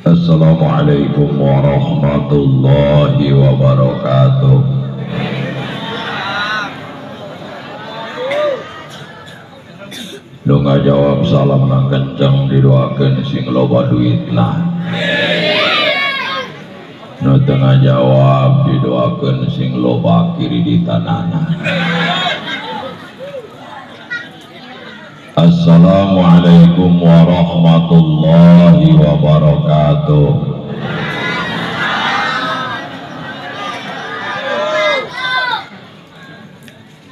Assalamualaikum warahmatullahi wabarakatuh. Nu ngajawab salam nang kenceng didoakeun sing loba duitna. Nu teu ngajawab didoakeun sing loba kireditanana. Assalamualaikum warahmatullahi wabarakatuh.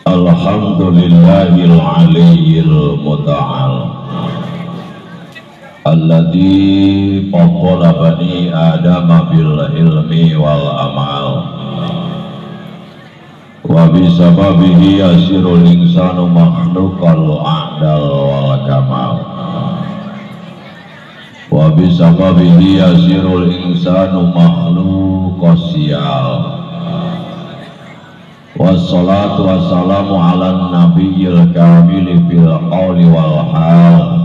Alhamdulillahil aliyyil muta'al alladzi faddala bani adama bil ilmi wal amal wa bisababihi yasirul insanu makhluqal a'dal wal kamal wa bisababihi yasirul insanu makhluqas siyal. Wassalatu wassalamu ala nabiyil kamili fil qawli wal hal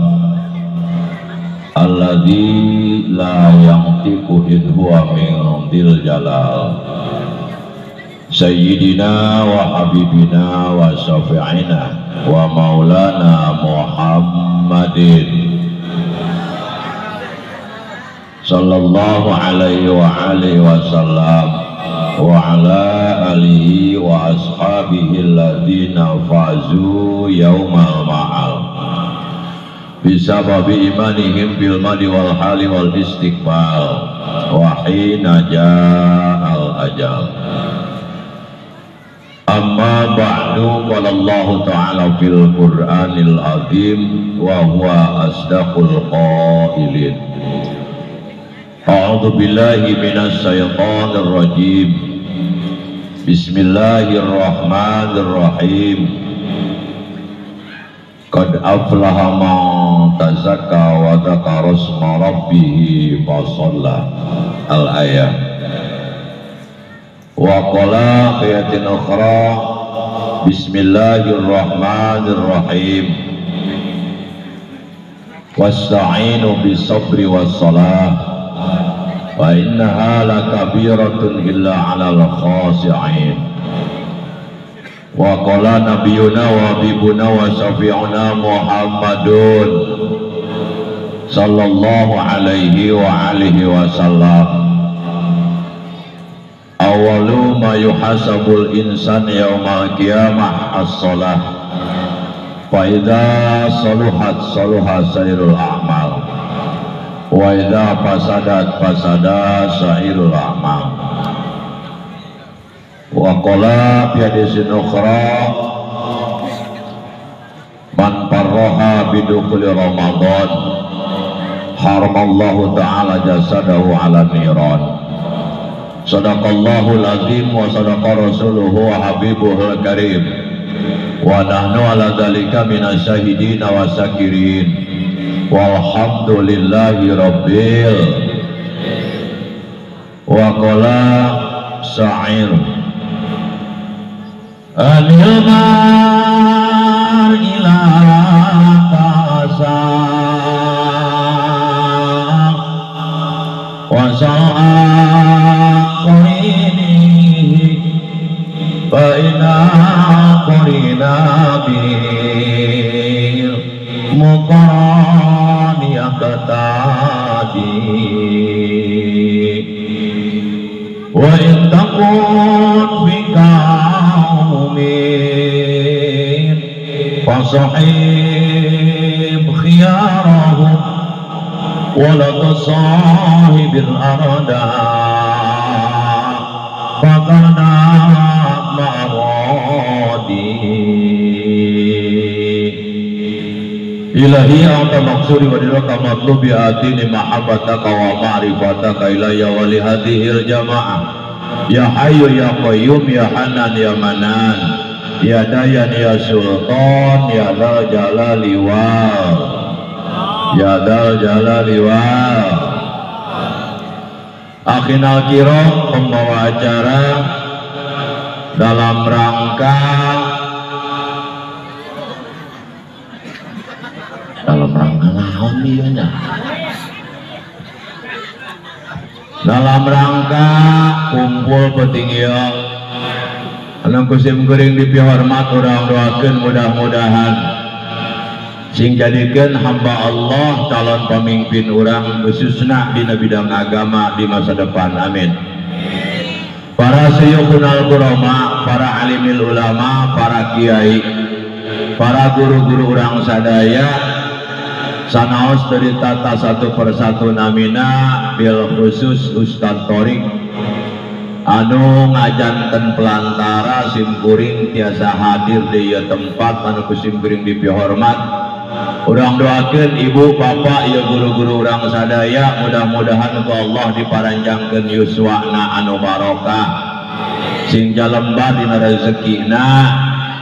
alladzi la yantiqu in huwa min dil jalal sayyidina wa habibina wa syafi'ina wa maulana Muhammadin sallallahu alaihi wa alihi wasallam wa ala alihi wa ashabihi alladhina fazu yaumal ma'al bisababi imanihim bil madi wal hali wal istiqbal wa hina ja'al ajal. Amma ba'du, qala Allah ta'ala fil Qur'anil azim wa huwa asdaqul qailin. A'udzu billahi minasy syaithanir rajim. Bismillahirrahmanirrahim. Qad aflaha man tazakka wa dzakara isma rabbih fa shalla. Al-ayah. Wa qala fi ayatin ukhra bismillahirrahmanirrahim. Wasta'inu bis sabri was salah wa innaha lakabiratun illa 'alal khashi'in. Wa qala nabiyuna wa habibuna wa syafi'una Muhammadun sallallahu alaihi wa alihi wasallam. Awalu ma yuhasabul insan yaumal qiyamah as-salah fa idza saluhat saluha sairul a'mal wa idza fasadat fasada sairul a'mal. Wa qala fi hadisin ukhra man farraha bidukhuli Ramadan haramallahu ta'ala jasadahu 'ala niran. Sadaqallahul azim wa sadaqa rasuluhu wa habibuhul karim wa nahnu ala dzalika minasyahidin wa syakirin. Walhamdulillahi rabbil. Wa qala sa'ir anil mar'ila ta'asa wa sa'a qarinihi fa inna qarina bil muqarani yaqtadi wa in takun fi qaumin fasahib khiyarahum wa la tusahibil arda faqana ma'radi. Ilahi anta maksudi wa dilaka matlubi atini mahabbataka wa ma'rifataka ilayya wa li hadhil jamaah ya hayyu ya qayyum ya hanan ya manan ya dayan ya sultan ya dzal jalali wal ya dzal jalali wal. Akhinal kiram, pembawa acara dalam rangka naon ieu nya. Dalam rangka kumpul penting ieu anu ku sim kuring dipihormat urang doakeun mudah-mudahan sing jadikeun hamba Allah calon pemimpin urang khususna dina bidang agama di masa depan. Amin. Para suyukhunal kurama, para alimil ulama, para kiai, para guru-guru urang sadaya sanaos dari tata satu persatu namina bil khusus Ustadz Torik anu ngajanten pelantara simkuring tiasa hadir di ieu tempat anu ku simkuring dipihormat. Urang doakeun ibu bapak ieu guru-guru urang sadaya mudah-mudahan ku Allah diparanjangkeun yuswana anu barokah sing jalembar dina rezekina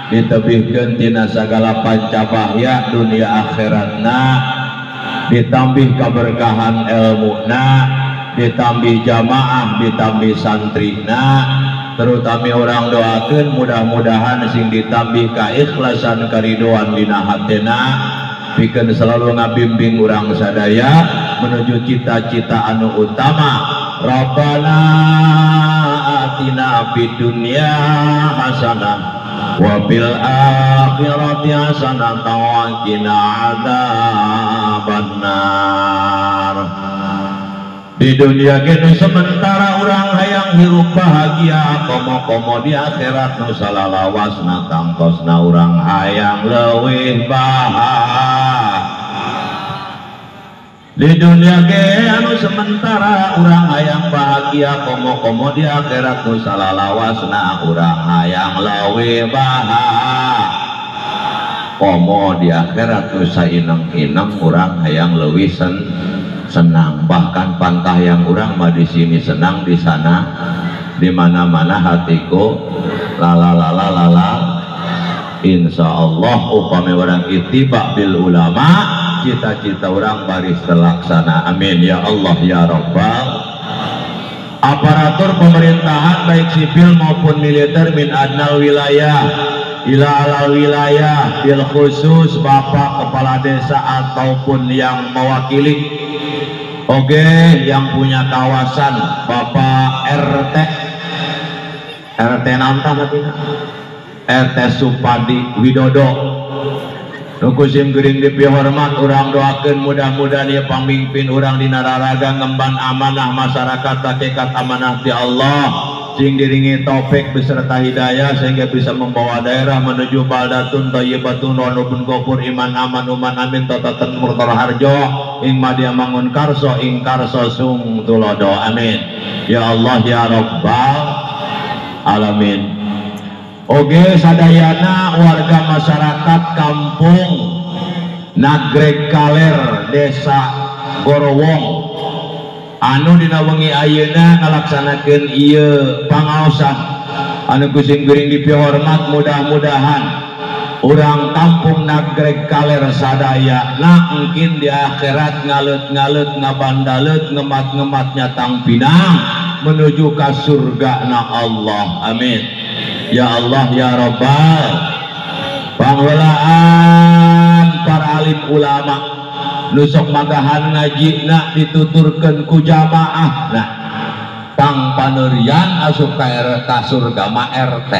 ditebihkeun tina sagala pancabahya dunia akhiratna ditambih keberkahan elmuna ditambih jamaah ditambih santrina terutama orang doakeun mudah-mudahan sing ditambih keikhlasan karidoan dina hatena pikeun selalu ngabimbing urang sadaya menuju cita-cita anu utama. Rabbana atina fid dunya hasanah wa fil akhirati hasanah wa qina adzabannar. Di dunia genu sementara urang hayang hirup bahagia komo-komo di akhirat nu salalawasna tangtosna urang hayang leuwih bahagia. Di dunia ge anu sementara urang hayang bahagia komo-komo di akhirat nu salalawasna urang hayang leuwih bahagia komo di akhirat nu saineng-ineng urang hayang leuwih senang. Bahkan pantah yang urang mah di sini senang, di sana di mana-mana hatiku lala lala lala. Insya Allah upami orang ittiba bil ulama cita-cita orang baris terlaksana. Amin ya Allah ya Rabbal. Aparatur pemerintahan baik sipil maupun militer min adnal wilayah ila alal wilayah bil khusus bapak kepala desa ataupun yang mewakili. Oke, yang punya kawasan bapak RT RT nantah nanti RT Supadi Widodo nu sim kuring dipihormat urang doakeun mudah-mudahan ieu pamimpin urang dina raraga ngemban amanah masyarakat hakikat amanah ti Allah sing diringi taufik beserta hidayah sehingga bisa membawa daerah menuju baldatun thayyibatun wa nubun ghafur iman aman uman amin tatatan murtara harjo ing madya mangun karso ing karso sung tulodo. Amin ya Allah ya Rabbal alamin. Oge sadayana warga masyarakat kampung Nagreg Kaler Desa Gorowong anu dina wengi ayeuna ngalaksanakeun ieu pangaosan anu ku sim kuring dipihormat mudah-mudahan urang kampung Nagreg Kaler sadaya na mungkin di akhirat ngalet-ngalet ngabandaleut ngemat-ngemat nyatang pinang menuju ka surga na Allah. Amin ya Allah ya Rabbal. Panghelaan para alim ulama nusok magahan ngaji nak dituturkeun ku jamaah nah pang panerian asup ka surga ma RT.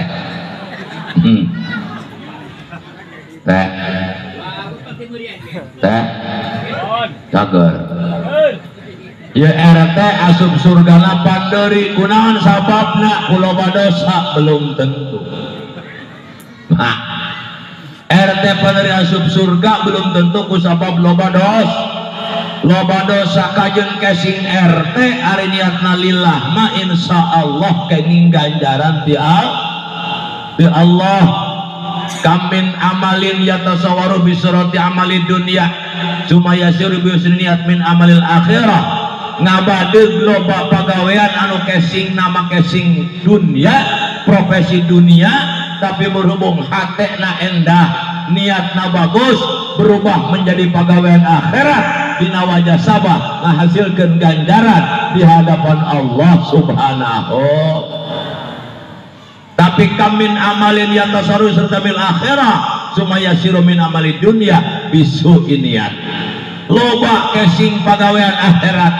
Teh teh cager ya RT asup surgana panderi kunaon sababna kuloba dosa belum tentu. Nah, RT panderi asup surga belum tentu ku sabab loba loba dosa kajeun casing RT ari niatna lillah ma insyaallah kenging ganjaran ti Allah. Kamin amalin yatasawaru bisurati amali dunya suma yasiru bi husni niat min amalil akhirah. Ngabadeg loba pagawean anu casing nama casing dunia profesi dunia tapi berhubung hatena endah niatna bagus berubah menjadi pagawean akhirat dina wajah sabah menghasilkan ganjaran di hadapan Allah Subhanahu. Tapi kamin amalin yatasaru serta mil akhirah sumaya siru min amali dunia bisu iniat loba casing pagawean akhirat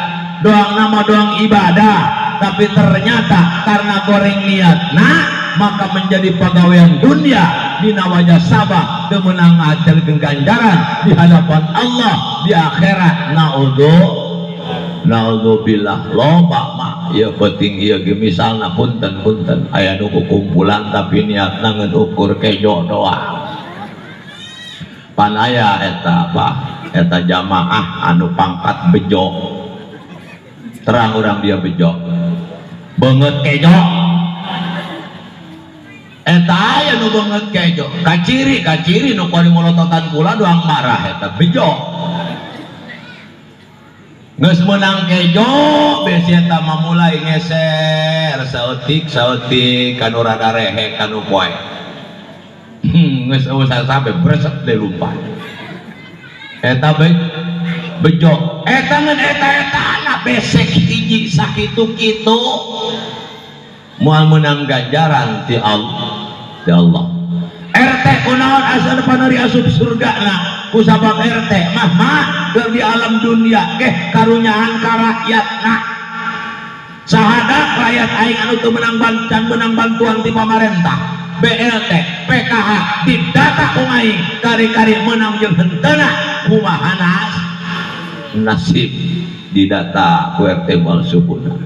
Doang nama doang ibadah, tapi ternyata karena goreng niat nah maka menjadi pegawaian dunia dina wajah sabah kemenang hasil ganjaran di hadapan Allah di akhirat. Naudzubillah loba mah ieu penting ieu ge misalna punten-punten aya nu kumpulan tapi niatna ngan ukur kejo doang. Pan aya eta bah eta jamaah anu pangkat bejo, terang urang dia bejo beungeut kejo. Eta aya nu beungeut kejo kaciri nu kuari molototan kula doang marah eta bejo geus meunang kejo besi eta mah mulai ngeser saeutik-saeutik kanu rada rehe kanu poe. Geus eueuh sampe breset deui lumpat eta bejo. Eta ngan eta-etana besek hiji sakitu-kitu moal meunang ganjaran ti Allah. RT kunaon asal panari asup surgana kusabab RT mah mah keur di alam dunia geh karunyaan ka rakyatna. Sahadat rakyat aing anu teu meunang bantuan meunang bantuan ti pamarentah BLT PKH didata ku aing kari-kari meunang jeung henteuna kumaha nasib didata ku RT moal supuna.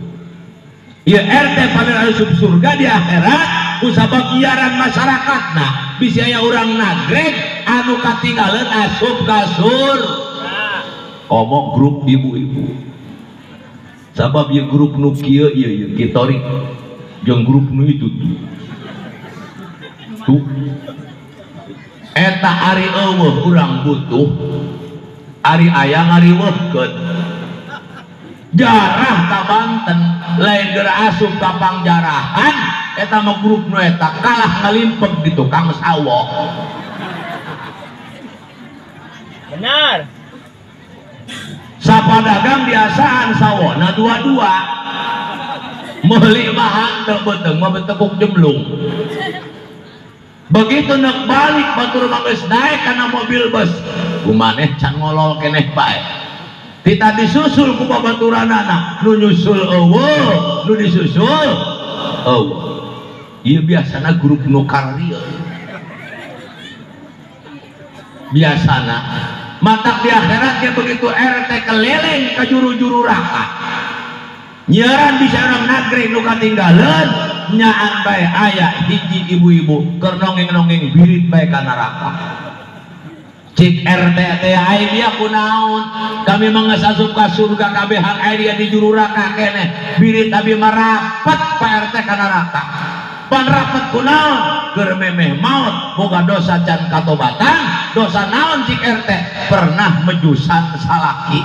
Ieu RT panari asup surga di akhirat kusabab iaran masyarakatna bisi aya urang nagreg anu katinggaleun asup ka surga. Komo grup ibu-ibu sabab ieu grup nu kieu ieu ieu kitori jeung grup nu itu tuh eta ari eueuh urang butuh ari aya ngariweuhkeun jarah ka Banten lain geura asup ka pangjarahan eta mah grup nu eta kalah ngalimpeg di tukang sawo. Benar. Sapadagang biasaan sawona dua-dua meuli mah henteu beuteung mah betekuk jemlung. Begitu nek balik batur mah geus naek kana mobil bus kumaneh can ngolol keneh bae. Tita disusul ku babaturanana nu nyusul eueuh nu disusul eueuh. Ieu biasana grup nu kararieu biasana matak di akhirat dia begitu RT keliling ke juru-juru raka nyiaran bisa orang nagreg nu katinggaleun nyaan bae aya hiji ibu-ibu keur nongeng-nongeng birit bae ka neraka. Cik RT teh ai dia kunaon kami mah geus asup ka surga kabehan ai dia di juru raka keneh birit abi marapat Pak RT ka neraka. Pan rapet kunaon keur memeh maot boga dosa can katobatan dosa naon cik RT pernah mejusan salaki.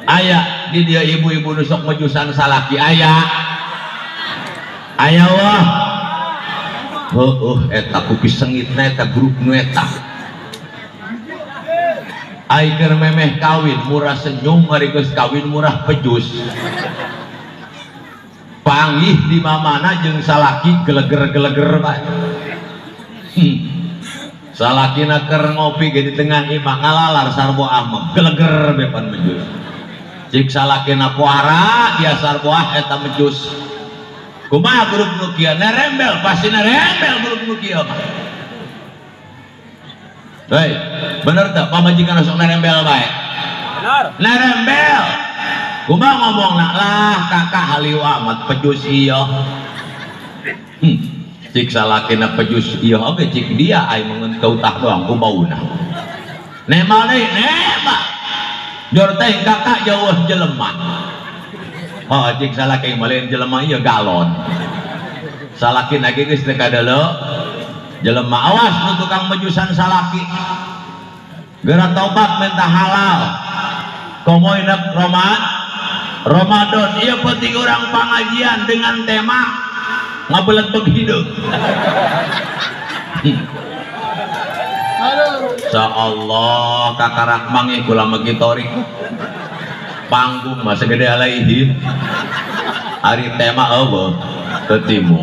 Aya di dia ibu-ibu nu sok mejusan salaki aya aya wah heueuh eta kupi sengitna eta grup nu eta ai keur memeh kawin murah senyum ari geus kawin murah pejus panggih di mamana jeung salaki geleger-geleger bae. Salakina keur ngopi ge di tengah imah ngalalar sarboah mah geleger bepan mejus. Cik salakina puara dia sarboah eta mejus. Kumaha grup nu kieu nerembel pasti nerembel grup nu kieu mah. Hei, bener teu pamajikan sok nerembel bae? Bener. Nerembel. Kumaha ngomongna lah kakak haliu amat pejus ieu. Cik salakina pejus ieu oge cik dia ai mengeun kautah doang ku bauna. Nemal deui, nemal. Jor teh kakak jauh jelema. Oh, cik salaki maleun jelema ieu galon. Salakina ge geus teu kadeuleu jelema awas nu tukang mejusan salaki. Geura tobat minta halal. Komo inek Ramadan ieu penting urang pangajian dengan tema ngabeleteg hideung. Sa Allah kakarak mangih kula megi torik. Panggung mah segede alaihim. Ari tema eueuh teu.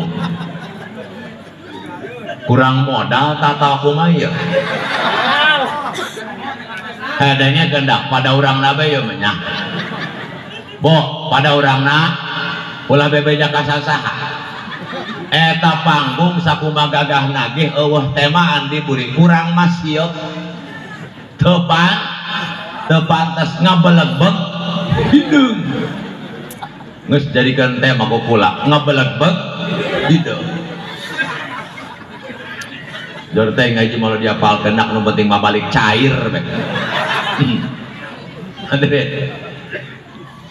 Kurang modal tata kumaha ieu. Hadanya gendak pada urang nabe ya menyah. Bo, pada urang na ulah bebeja ka sasaha. Eta panggung sakumaha gagah nagih eueuh temaan diburi kurang mas sieup. Teu pantes ngabelegbeg hideung. Geus jadikeun tema ku kula ngabelegbeg hideung. Jor teh ngaji malah diapalkeun nak nu penting mah balik cair bae. Hadirin.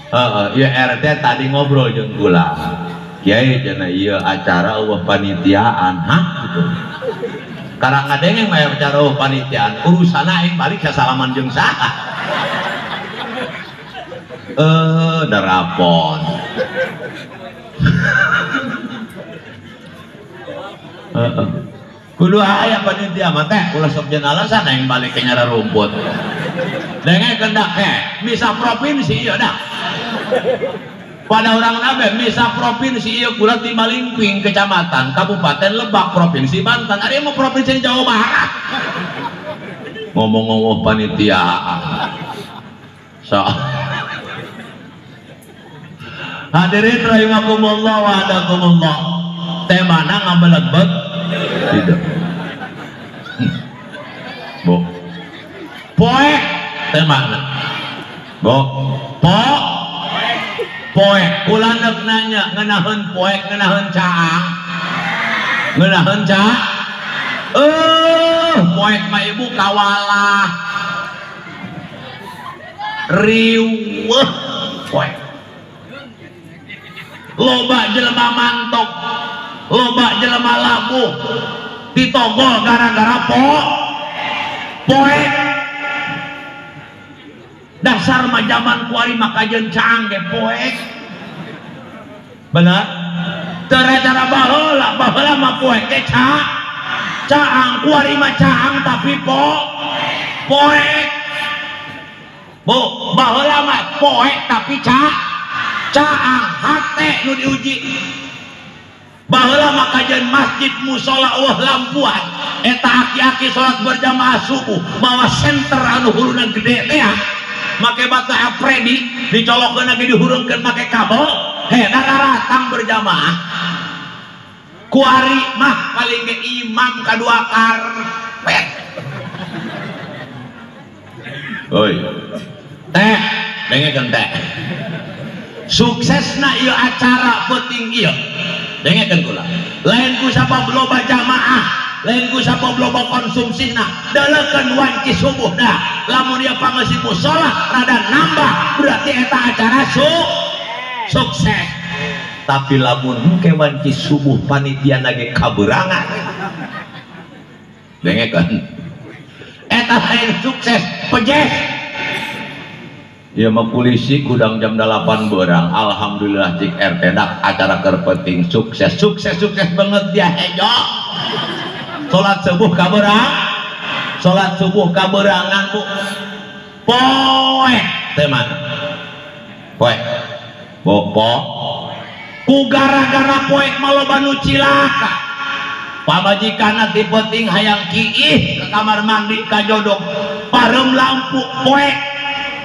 Heeh, ieu RT tadi ngobrol jeung kula. Kiai cenah ieu acara eueuh panitiaan, hah gitu. Karang ngadengeng mah acara eueuh panitiaan, urusanna aing balik sasalaman jeung saha. Darapon. Heeh. Kudu aya panitia mah teh ulah sok jeung alasan aing balik ke nyara rumput. Dengekeun dak he, misa provinsi ieu dah. Pada orang nabe misa provinsi ieu kula ti Malingping kecamatan Kabupaten Lebak Provinsi Banten. Ari mah provinsi Jawa Barat. Ngomong-ngomong panitia. So. Hadirin rahimakumullah wa hadakumullah. Temana ngabelegbeg tidak. Bo. Poek temana. Bo. Po. Poek kula neuk nanya ngeunaheun poek ngeunaheun caang. Ngeunaheun caang. Poek mah ibu kawalah. Riweuh poek. Loba jelema mantok, loba jelema labuh ditogol gara-gara poek. Dasar mah zaman kuari mah kajeun caang ge poek. Bener? Teu cara baheula, baheula mah poek ge caang, kuari mah caang tapi poek. Bu, baheula mah poek tapi caang, hate nu diuji. Baheula mah kajeun masjid musala eueuh lampuan, eta aki-aki salat berjamaah subuh mawa senter anu huluna gede teh make bata apredi dicolokkeun lagi dihurungkeun make kabel, heh daratang berjamaah. Kuari mah paling ge imam kadua karpet. Oi. Teh, dengekeun teh. Suksesna ieu acara penting ieu. Dengekeun kula. Lain ku sabab loba jamaah, lain ku sabab loba konsumsina, delekeun wanci subuh dah. Lamun ieu pangeusi musala rada nambah, berarti eta acara sukses. Tapi lamun hengke wanci subuh panitia nage kaberangan. Dengekeun. Eta lain sukses, pejes. Ya mah polisi kudang jam 8 berang. Alhamdulillah cik RT dak acara keur penting sukses, sukses, sukses banget dia hejo. Salat subuh kaberang, salat subuh kaberangan bu. Poek teh mana? Poek. Bopo. Ku gara-gara poek mah loba nu cilaka. Pamajikanna ti penting hayang kiih ke kamar mandi ka jodok. Pareum lampu poek.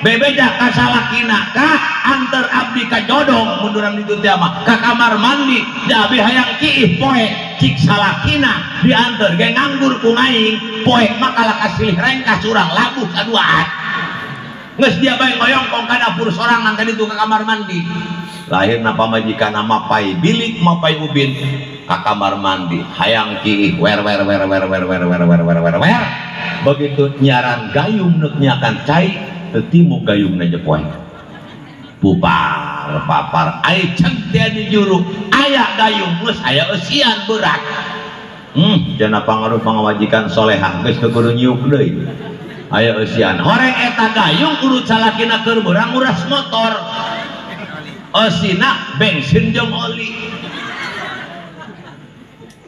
Bebeja ka salakina ka anter abdi ka jodong munduran ditu teh mah ka kamar mandi da abi hayang kiih poek cik salakina dianter ge nganggur ku aing poek mah kalah kasilih rengkas urang labuh kaduaan geus dia bae ngoyongkong ka dapur sorangan ka ditu ka kamar mandi lahirna pamajikanna mapai bilik mapai ubin ka kamar mandi hayang kiih wer wer wer wer wer wer wer wer wer wer wer begitu nyaran gayung neuk nyakan cai tetimu gayung na poek pupar papar ai ceng teh di juru aya gayung geus aya eusian berat cenah pangaruh pangawajikan solehah geus teu kudu nyiuk deui aya eusian horeng eta gayung urut salakina keur beurang nguras motor eusina bensin jeung oli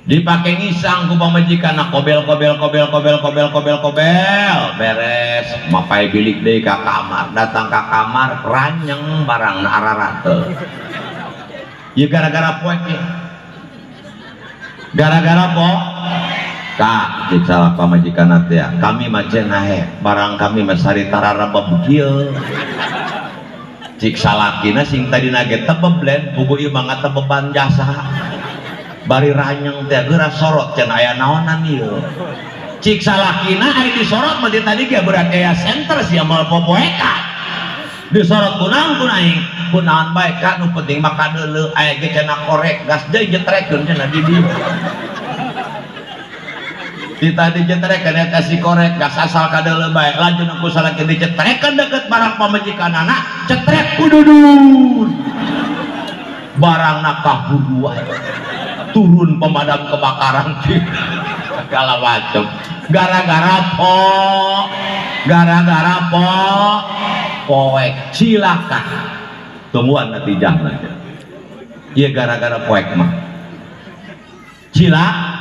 dipake ngisang ku pamajikan kobel kobel kobel kobel kobel kobel kobel beres mapai bilik deui ka kamar datang ka kamar ranyeng barang ararate ieu gara-gara poek ieu gara-gara po Kak cik salah pamajikan teh kami mah cenah barang kami mah sari tararabab kieu. Cik salakina sing tadina ge tebeb len puguh ieu mah ngatebeban jasa. Bari ranyeng teh geura sorot cenah aya naonan ieu. Cik salakina aya disorot mah di tadi ge berarti aya center sia moal popoekan. Disorot kunaon kun aing kunaon bae ka nu penting mah kadeuleu aya ge cenah korek gas deui jetrekeun cenah di dieu. Di tadi jetrekeun eta si korek gas asal kadeuleu bae lanjut ku salaki dicetrekeun deket barang pamajikanana cetrek kududun barangna kahuruan turun pemadam kebakaran segala macam gara-gara po gara-gara po poek silakan tungguan natijahna ieu gara-gara poek mah cilak.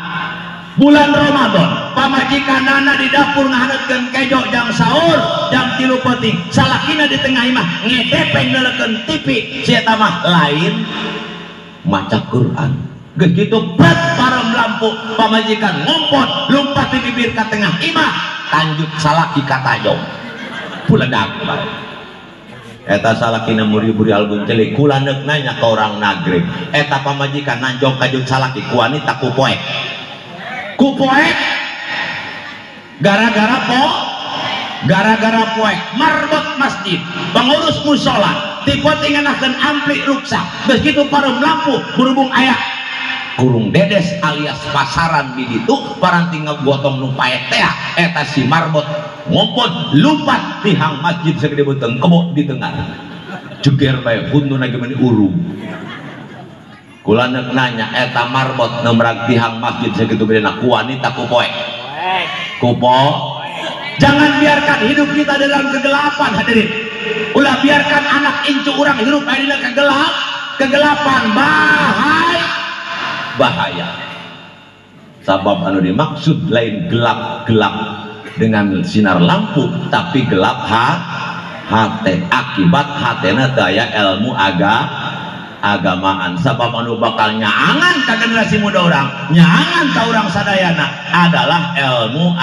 Bulan Ramadan pamajikanana di dapur ngahaneutkeun kejo jang sahur jam 3 peuting salakina di tengah imah ngedepeng neuleukeun TV si eta mah lain maca Quran geus kitu pret parem lampu pamajikan ngompot lompat di bibir ka tengah imah tanjut salaki katajong puledak bae eta salakina muri-muri album celik kulaneuk nanya ka urang nagreg eta pamajikan nanjong kajut salaki ku wanita ku poek ku poek gara-gara po gara-gara poek marbot masjid pengurus musola tipe ngeunahkeun ampli ruksak geus kitu pareum lampu berhubung aya kurung dedes alias pasaran di ditu paranti ngagotong nu paek teh eta si marbot ngompot lumpat tihang masjid sagede beuteung kebo di tengah jeger bae huntuna ge meuni urung. Kulaneuk nanya eta marbot nemrag tihang masjid sakitu gedena ku wanita ku poek ku po. Jangan biarkan hidup kita dalam kegelapan hadirin. Ulah biarkan anak incu urang hidup dina kegelapan bahaya bahaya. Sabab anu dimaksud lain gelap-gelap dengan sinar lampu tapi gelap hate akibat hatena teu aya ilmu agamaan. Sabab anu bakal nyaangan ka generasi muda urang, nyaangan ka urang sadayana adalah ilmu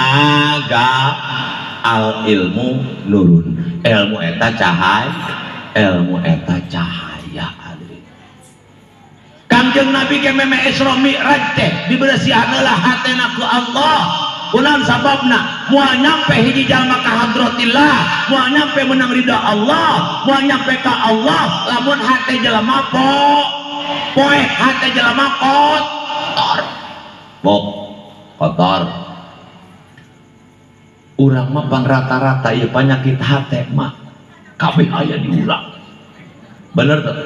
al ilmu nurun. Ilmu eta cahaya, ilmu eta cahaya. Kangjeng Nabi ke meme Isra Mi'raj teh dibersihan heula hatena ku Allah. Kunaon sababna moal nyampe hiji jalma ka hadratillah, moal nyampe menang ridha Allah, moal nyampe ka Allah lamun hate jelema po poek hate jelema kotor. Pok kotor. Urang mah pang rata-rata ieu panyakit hate mah kabeh aya di urang. Bener teu?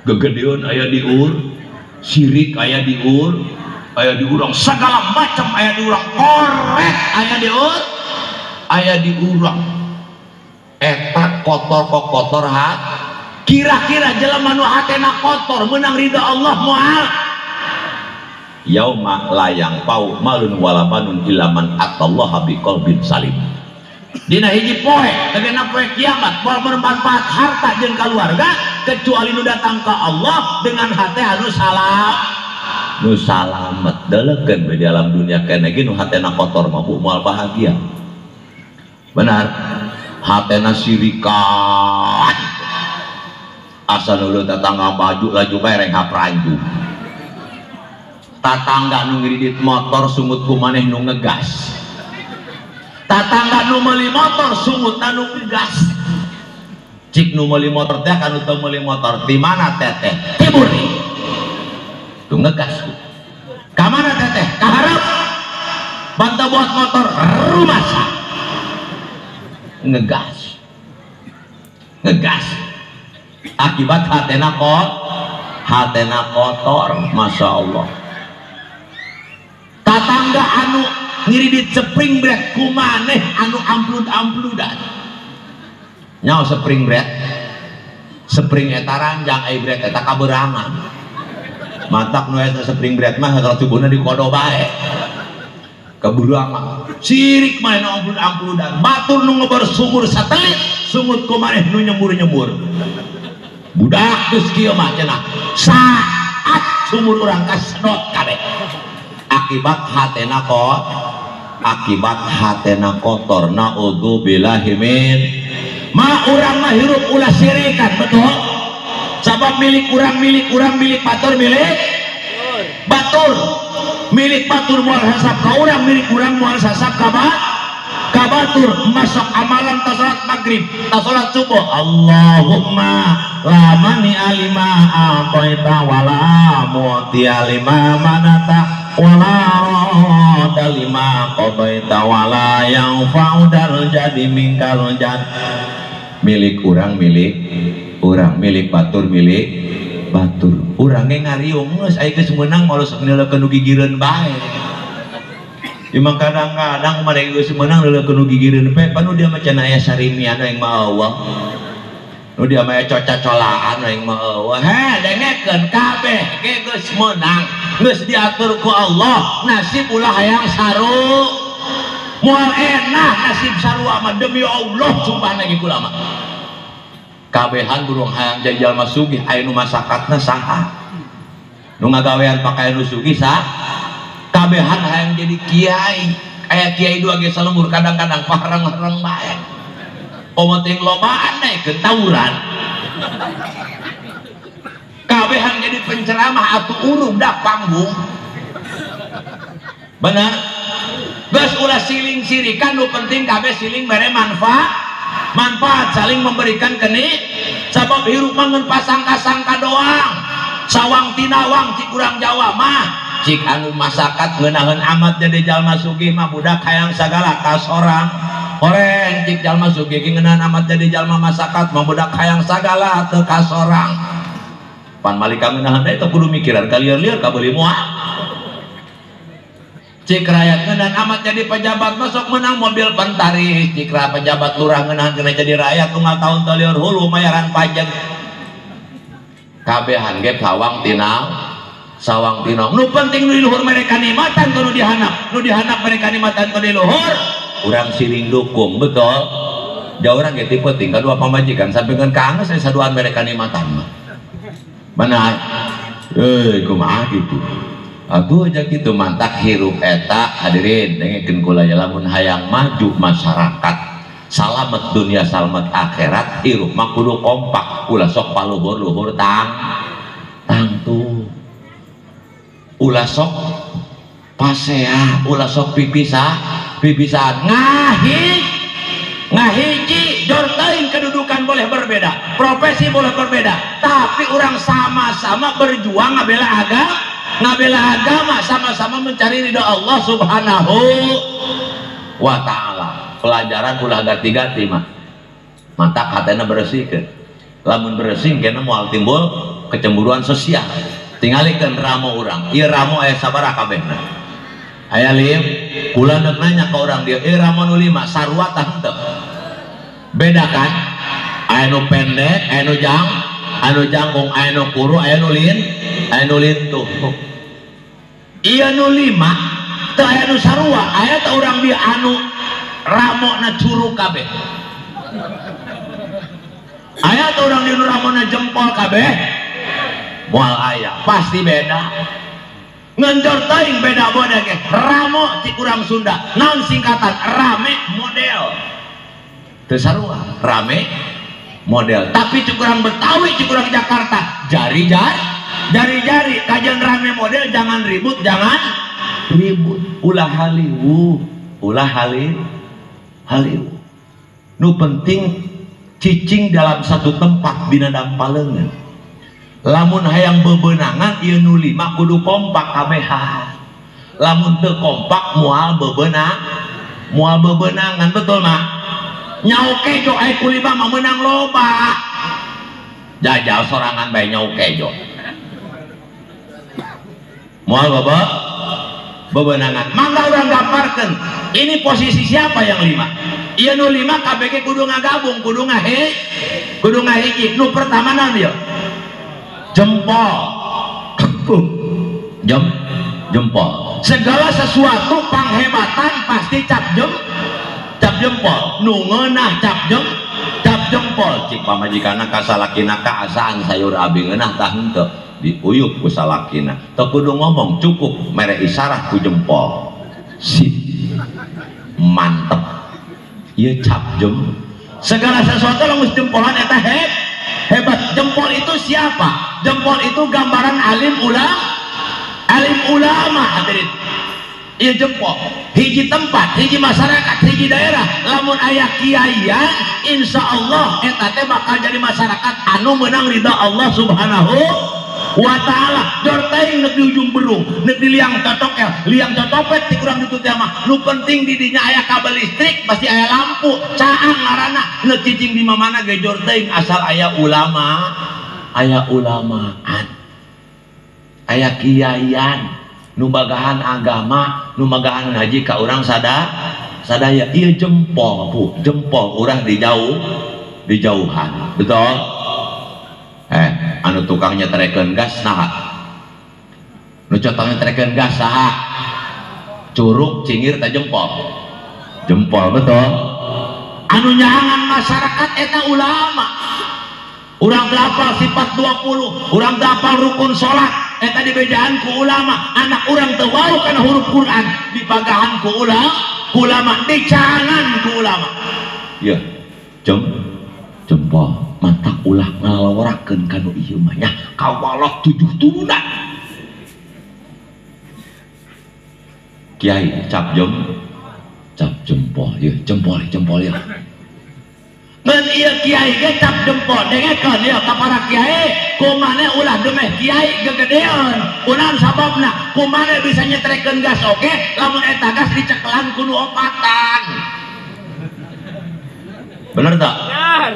Gegedeun aya di ur, sirik aya di ur, aya di urang, segala macam aya di urang, korek aya di ur, aya di urang. Eta kotor kok kotor ha? Kira-kira jelema nu hatena kotor menang ridha Allah moal? Yauma layang pau malun wala banun illa man atallaha biqalbin salim. Dina hiji poe, tegena poe kiamat, moal bermanfaat harta jeung kaluarga kecuali nu datang ka Allah dengan hate anu salam. Nu salamet delekeun we di alam dunia kene ge nu hatena kotor mah moal bahagia. Benar, hatena sirikan. Asa nu tetangga baju laju bae reng hapranju. Tatangga nu ngiridit motor sungut ku maneh nu ngegas. Tatangga nu meuli motor sungut nu ngegas. Cik nu meuli motor teh kanu teu meuli motor di mana teteh? Timur. Tuh ngegas. Ka mana teteh? Ka hareup. Bantah buat motor rumasa. Ngegas. Ngegas. Akibat hatena kotor, hatena kotor, masya Allah. Tatangga anu ngiridit spring break kumaneh anu amplud-ampludan. Nyaho spring break? Spring eta ranjang, ai break eta kaberangan. Matak nu eta spring break mah kalau tubuhna dikodo bae. Keberangan. Sirik maneh nu amplud-ampludan. Batur nu ngebor sumur satelit, sungut kumaneh nu nyembur-nyembur. Budak geus kieu mah cenah. Saat sumur urang kasedot kabeh. Akibat hatena kok, akibat hatena kotor. Naudzubillahi min. Ma urang mah hirup ulah sirikan, betul? Sabab milik urang, milik urang, milik batur, milik batur. Milik batur moal sasap ka urang, milik urang moal sasap ka ka batur. Masuk amalan ta salat maghrib, ta salat subuh. Allahumma la mani alima aqaita wala mu'ti alima manata wala radda lima qadaita wala yanfa'u dal jadi mingkal jad. Milik urang, milik urang, milik batur, milik batur. Urang ge ngariung geus aya geus meunang moal sok nileukeun nu gigireun bae. Emang kadang-kadang mereka geus meunang nileukeun nu gigireun bae, pan nu dia mah cenah aya sarimian aing mah eueuh. Nu dia mah aya coca-colaan aing mah eueuh. Heh, dengekeun kabeh ge geus meunang, geus diatur ku Allah, nasib ulah hayang saru. Moal enak nasib sarua mah demi Allah sumpah lagi kula mah. Kabehan burung hayang jadi jalma sugih aya nu masakatna saha, nu ngagawean pakayan nu sugih sah. Kabehan hayang jadi kiai, aya kiai dua ge salembur kadang-kadang pahareng-hareng bae. Komo teuing lobaan naikeun tawuran. Kabehan jadi penceramah atuh urung dah panggung. Benar? Geus ulah siling sirikan, nu penting kabeh siling mere manfaat. Manfaat saling memberikan keni, sabab hirup mah ngan pasangka-sangka doang. Sawang tinawang cik urang Jawa mah, cik anu masakat ngeunaheun amat jadi jalma sugih mah budak hayang sagala kasorang. Horeng cik jalma sugih ge ngeunaheun amat jadi jalma masakat mah budak hayang sagala teu kasorang. Pan malika ngeunaheun deui teu kudu mikiran kalieur-lieur kabeuli moal. Cik rakyat ngeunaheun amat jadi pejabat masuk menang mobil pentaris. Cik pejabat lurah ngeunaheun kena jadi rakyat tunggal tahun teu lieur hulu mayaran pajak. Kabehan ge sawang tinau, sawang tinau. Nu penting nu di luhur mereka nikmatan nu dihanap, nu dihanap mereka nikmatan nu di luhur. Urang siling dukung, betul? Jauh urang ge tipe tinggal dua pamajikan sampai ngan kaangeus saduan mereka nikmatan mah. Benar? Kumaha gitu. Aku aja gitu mantak hirup eta hadirin dengekeun kula ya lamun hayang maju masyarakat salamet dunia salamet akhirat hirup mah kudu kompak ulah sok paluhur-luhur tang tangtu ulah sok pasea ulah sok pipisa pipisaan ngahiji jor teuing kedudukan boleh berbeda, profesi boleh berbeda, tapi orang sama-sama berjuang ngabela agama, ngabela agama, sama-sama mencari ridho Allah Subhanahu wa ta'ala. Pelajaran ulah ganti-ganti mah mantap hatena bersihkeun. Lamun bersih kena moal timbul kecemburuan sosial. Tingalikeun ramo urang, ieu ramo aya sabaraha kabehna? Aya lim, kula neuk nanya ka urang dieu, ieu ramo nu 5 sarua tah henteu? Beda kan? Aya nu pendek, aya nu jang, aya nu jangkung, aya nu kuru, aya nu lin, aya nu lintuh. Ieu nu 5 teu aya nu sarua, aya teh urang dieu anu ramona curug kabeh. Aya teh urang dieu nu ramona jempol kabeh. Moal aya, pasti beda. Ngenjor teuing beda model ge. Ramo cik urang Sunda, naon singkatan? Rame model. Teu sarua, rame model. Tapi cik urang Betawi, cik urang Jakarta, jari-jari, jari-jari kajian rame model jangan ribut, jangan ribut. Ulah haliwu, ulah haliwu. Nu penting cicing dalam satu tempat dina dampaleungeun. Lamun hayang bebenangan ieu nu 5 kudu kompak kabehan. Lamun teu kompak moal bebenang, moal bebenangan, betul mah? Nyau kejo aya ku 5 mah meunang loba. Jajal sorangan bae nyau kejo. Moal bebenangan. Mangga urang gambarkeun. Ini posisi siapa yang 5? Ieu nu 5 KBG kudu ngagabung, kudu ngahe, kudu ngahiji. Nu pertama naon ieu? Jempol. Jempol. Segala sesuatu panghebatan pasti cap jempol. Nu ngeunah cap jempol. Cik pamajikanna ka salakina ka asaan sayur abi ngeunah tah henteu. Diuyup ku salakina. Teu kudu ngomong, cukup mere isarah ku jempol. Sip. Mantep. Ieu cap jem. Segala sesuatu lamun jempolan eta hebat. Jempol itu siapa? Jempol itu gambaran alim ulama. Alim ulama hadirin. Ieu jempol. Hiji tempat, hiji masyarakat, hiji daerah, lamun aya kiaian, insya Allah eta teh bakal jadi masyarakat anu menang ridha Allah Subhanahu wa ta'ala. Jor teuing neuk di ujung berung, neuk di liang totokel, liang totopet ti kurang ditu teh mah. Nu penting di dinya aya kabel listrik, pasti aya lampu, caang ngaranna, neuk cicing di mamana ge jor teuing asal aya ulama, aya ulamaan, aya kiaian. Nu bagahan agama, nu bagahan ngaji ka urang sadaya. Ieu jempol, Bu, jempol urang di jauh, dijauhan. Betul? Anu tukang nyetrekeun gas saha? Nu cotong nyetrekeun gas saha? Curug cingir ta jempol? Jempol, betul? Anu nyaangan masyarakat eta ulama. Urang teu hafal sifat 20, urang teu hafal rukun salat, eta dibejaan ku ulama. Anak urang teu wau kana huruf Quran, dipagahan ku ulama, dicangan ku ulama. Ya, jempol mantak ulah ngalaworakeun ka nu ieu mah nya, kawalok 7 turunan. Kiai cap jempol, ya jempol jempol ya. Ngan ieu kiai ge cap jempol, dengekeun ieu ka para kiai, kumane ulah demeh kiai gegedean. Kunaon sababna? Kumane bisa nyetrekeun gas oge, lamun eta gas dicekelan ku nu opatan. Bener tak? Bener.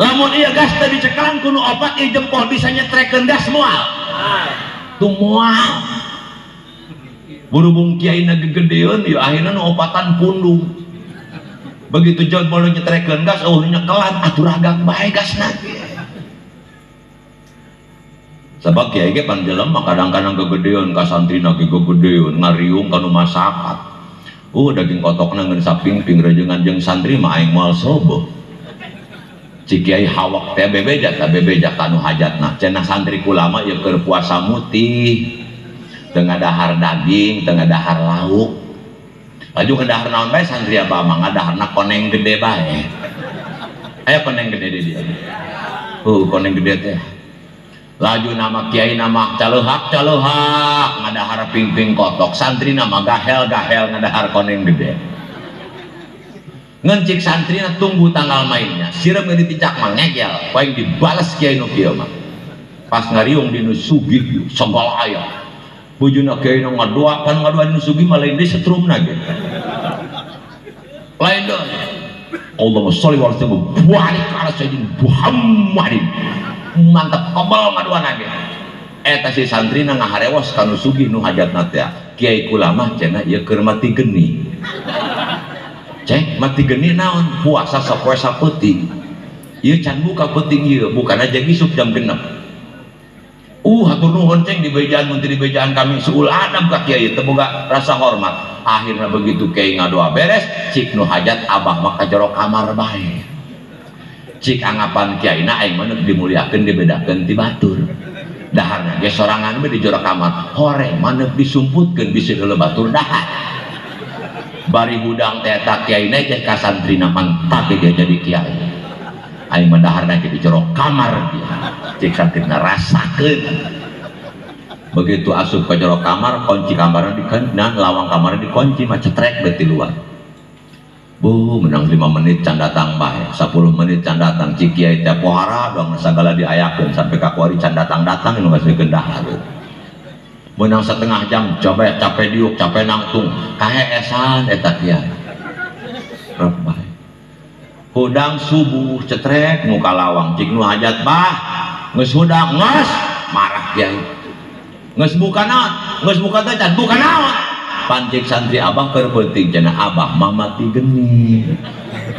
Lamun ieu gas teu dicekelan ku nu opat, ieu jempol bisa nyetrekeun gas moal. Tuh moal. Berhubung kiai na gegedean, ya akhirna nu opatan pundung. Begitu jempol nyetrekeun gas, eueuh nyekelan, atuh ragang bae gasna ge. Sabab kiai ge pan jelema kadang-kadang gegedean ka santrina ge gegedean, ngariung ka nu masakat. Daging kotokna ngeun sapingping rejengan jeung santri mah aing moal sobo. Cik kiai hawak teh bebeja ta bebeja ka nu hajatna. Cenah santri kulama ieu keur puasa mutih. Teu ngadahar daging, teu ngadahar lauk. Laju ngadahar naon bae santri abah mah ngadaharna koneng gede bae. Aya koneng gede di dieu. Koneng gede teh. Laju nama kiai nama caleuhak caleuhak ngadahar pingping kotok, santri nama gahel gahel ngadahar koneng gede. Ngeun cik santrina tunggu tanggal mainnya, sireum geus diticak mah ngegel, paling dibales kiai nu kieu mah. Pas ngariung di nu sugih segala aya. Bojona kiai nu ngadoa, pan ngadoa di nu sugih mah lain deui setrumna ge. Lain deui. Allahumma sholli wa sallim barik ala sayyidina Muhammadin. Mantap kobel ngadoana ge. Eta si santrina ngaharewos ka nu sugih nu hajatna teh. Kiai kula mah cenah ieu keur mati geni. Cek mati geni naon? Puasa sapoe sapeuting. Ieu can buka peuting ieu, bukana jeung isuk jam 6. Hatur nuhun ceng di bejaan mun teu di bejaan kami suul adab ka kiai teu boga rasa hormat. Akhirna begitu kiai ngadoa beres, cik nu hajat abah mah ka jero kamar bae. Cik anggapan kiaina aing mah dimuliakeun dibedakeun ti batur. Daharna ge sorangan we di jero kamar, horeng mah neuk disumputkeun bisi heula batur dahar. Bari hudang teh eta kiaina teh ka santrina mantap dia jadi kiai. Aing mah daharna ge di jero kamar dia. Cik santrina rasakeun. Begitu asup ke jero kamar, kunci kamarna dikunci, nah lawang kamarna dikunci mah cetrek bae ti luar. Bu, menang 5 menit can datang bae, 10 menit can datang. Cik kiai teh pohara doang sagala diayakeun sampai ka kuari can datang-datang nu geus mikeun dahar. Menang setengah jam, coba capek diuk, capek nangtung, kaheesan eta kiai. Rep bae. Hudang subuh cetrek muka lawang, cik nu hajat bah, geus hudang geus marah kiai. Geus buka naon? Geus buka teh can buka naon? Pancik santri abah keur peuting cenah abah mah mati geni.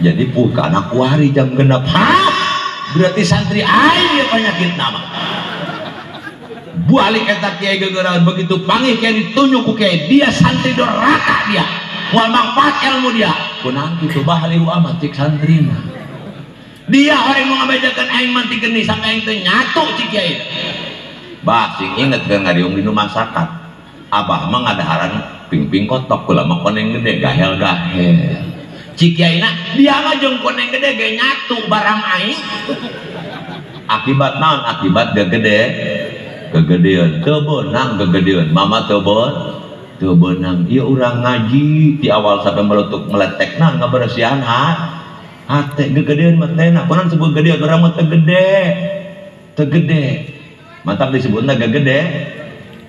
Jadi bukana kuari jam 6. Hah? Berarti santri aing ieu penyakitna mah. Balik eta kiai gegeuraeun begitu pangih kiai ditunjuk ku kiai, dia santri doraka dia. Moal mangfaat ilmu dia. Kunaon kitu bah liu amat cik santrina. Dia orang mau ngabejakeun aing mati geni sampai aing teu nyatu cik kiai. Bah sing inget ke ngariung di nu masakan. Abah mah ngadaharan pingping kotok kula mah koneng gede gahel-gahel. Cik kiaina dia mah jeung koneng gede ge nyatu barang aing. Akibat naon? Akibat gede kegedean, teu beunang kegedean, mama teu beunang. Ieu urang ngaji di awal sampai meletuk meletekna ngabersihan hate gegedean mah teh na kunaon sebut gede urang mah teu gede. Teu gede. Mantak disebutna gegede.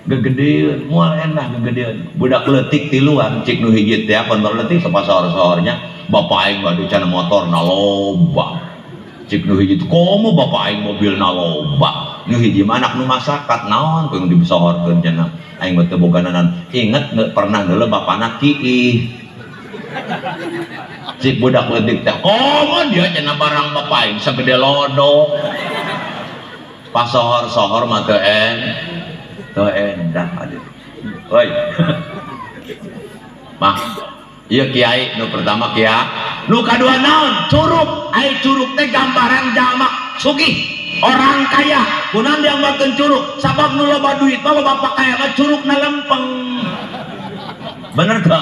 Gegedean moal endah gegedean. Budak leutik tiluan cik nu hiji teh kon baru leutik sapasohor-sohornya bapak aing gaduh cenah motorna loba. Cik nu hiji komo bapak aing mobilna loba. Nu hiji mah anak nu masakat naon kuing disohorkeun cenah aing mah teu boga naon. Inget pernah deuleu bapana kiih. Cik budak leutik teh komo dia cenah barang bapak aing sagede lodok. Pasohor-sohor mah teu endah aduh. Oi. Mah ieu kiai nu pertama kiai, nu kadua naon? Curug. Ai curug teh gambaran jalma sugih, orang kaya. Kunaon dianggarkeun curug? Sabab nu loba duit mah loba pakaya mah curugna lempeng. Bener teu?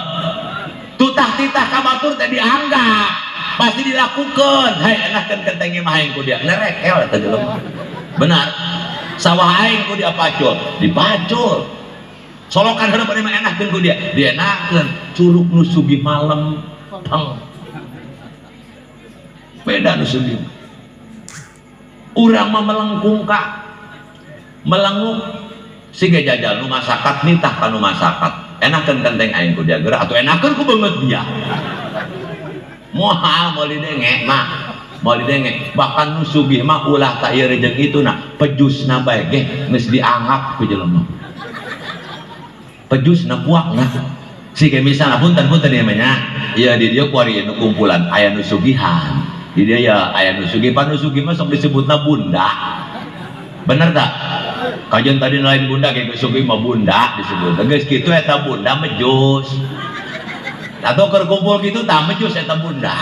Tutah titah ka batur teh dianggap, pasti dilakukeun. Hei enahkeun kenteng mah aing ku dia. Nerekel eta jelema. Benar. Sawah aing ku dia pacul, dipacul. Solokan heureup bade mah enahkeun ku dia, dienahkeun. Curug nu sugih malem peng. Beda nu sugih. Urang mah melengkung ka. Melenguk siga jajal nu masakat nitah ka nu masakat. Enakeun kenteng aing ku dia geura atuh enakeun ku beungeut dia. Moal moal didenge mah. Moal didenge. Bahkan nu sugih mah ulah ta ieu jeung itu nah pejusna bae ge geus dianggap ku jelema. Pejusna puakna. Siga misalna punten-punten ieu mah nya. Ieu di dieu kuari nu kumpulan aya nu sugihan. Di dieu ya aya nu sugih, pan nu sugih mah sok disebutna bunda. Bener tak? Kajian tadi lain bunda ge geus sugih mah bunda disebut. Geus kitu eta bunda mejus. Atau keur kumpul kitu tah mejus eta bunda.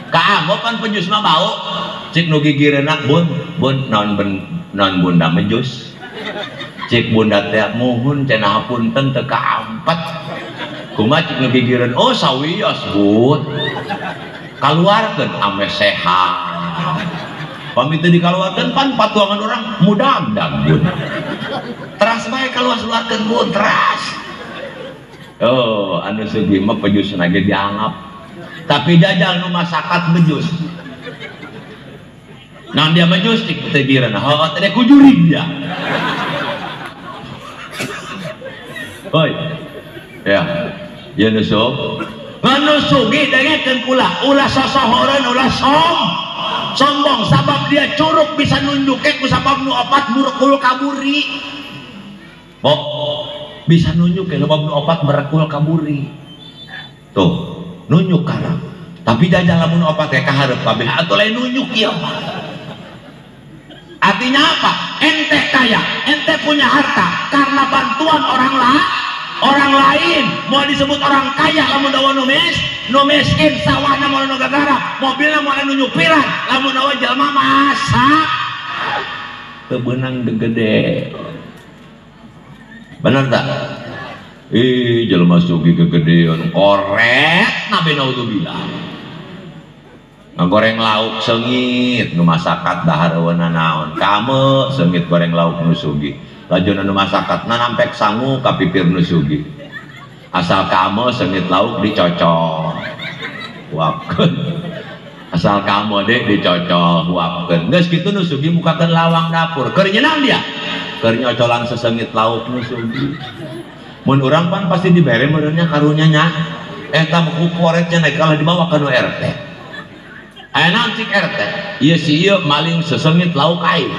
Kaamo pan pejus mah bau. Cik nu gigireuna bun, bun naon naon bunda mejus. Cik bunda teh muhun cenah hapunten teu kaampat. Kumaha cik nu gigireun? Oh sawios bun. Kaluarkeun ame sehat. Pami teu dikaluarkeun pan patuangan urang mudagdag bun. Teras bae kaluar-luarkeun bun, teras. Oh, anu sugih mah pejusna ge dianggap. Tapi jajal nu masakat mejus. Nah dia mejus cik teh gireuna, heuh teh ku jurig dia. Hoi. Ya. Ya nu sok. Nu sugih dengekeun kula, ulah sosohoreun, ulah sombong sabab dia curug bisa nunjukeun ku sabab nu opat burekul kaburi. Bo, bisa nunjukeun sabab nu opat berekul kaburi. Tuh, nunjuk karang. Tapi jajal lamun opat teh kahareup kabeh atuh lain nunjuk ieu mah. Artinya apa? Ente kaya, ente punya harta karena bantuan orang lain. Orang lain mau disebut orang kaya lamun dawa nu miskin sawahna moal nu gagarap, mobilna moal nu nyupiran, lamun dawa jelema masak teu beunang gegede. Bener tak? Ih, jelema sugih gegedean koret nabi naudzubillah. Ngagoreng lauk seungit nu masakat dahar eueuna naon. Kame seungit goreng lauk nu sugih. Lajuna nu masakat na nampek sangu ka pipir nu sugih. Asal kame seungit lauk dicocol. Huapkeun. Asal kame deh dicocol huapkeun. Geus kitu nu sugih mukakeun lawang dapur. Keur nyeunang dia. Keur nyocolan seseungit lauk nu sugih. Mun urang pan pasti dibere meureunnya karunya nya. Eta mah ku koretnya naik kalah dibawa ka nu RT. Aya naon cik RT? Ieu si ieu maling seseungit lauk aing.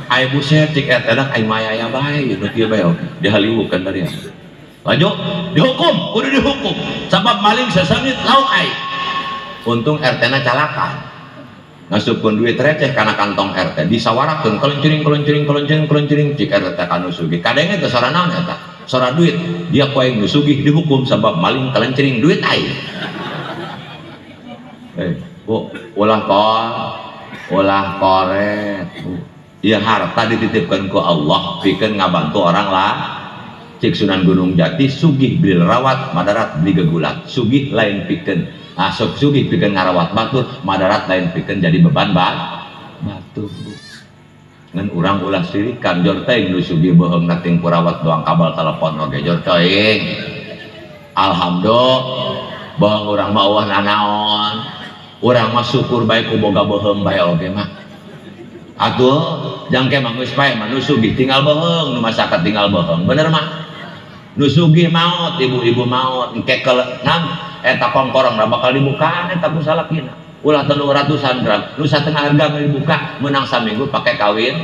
Aing buset cik RT dak aing mah aya bae nu kieu bae oge. Dihaliwukeun tadi. Lanjut dihukum, kudu dihukum sabab maling seseungit lauk aing. Untung RT-na calaka. Ngasupkeun duit receh kana kantong RT, disawarakeun kelencering kelencering kelencering kelencering cik RT ka nu sugih. Kadenge teh sora naon eta? Sora duit. Dia ku aing nu sugih dihukum sabab maling kelencering duit aing. Bu, ulah koret, Bu. Ieu harta dititipkeun ku Allah pikeun ngabantu orang lah. Cik Sunan Gunung Jati sugih beli rawat, madarat beli gegulat. Sugih lain pikeun asok sugih pikeun ngarawat batur, madarat lain pikeun jadi beban batur. Ngan urang ulah sirikan jor teuing nu sugih beuheung ting kurawat doang kabel telepon oge jor teuing. Alhamdulillah beuheung urang mah eueuh nanaon. Urang mah syukur bae ku boga beuheung bae oge mah. Atuh jangke mah geus pae mah nu sugih tinggal beuheung, nu masyarakat tinggal beuheung. Bener mah. Nu sugih maot, ibu-ibu maot, engke nam eta kongkorong bakal dibukaan eta ku salakina. Ulah telu ratusan gram, nu satengah harga dibuka menang saminggu pakai kawin.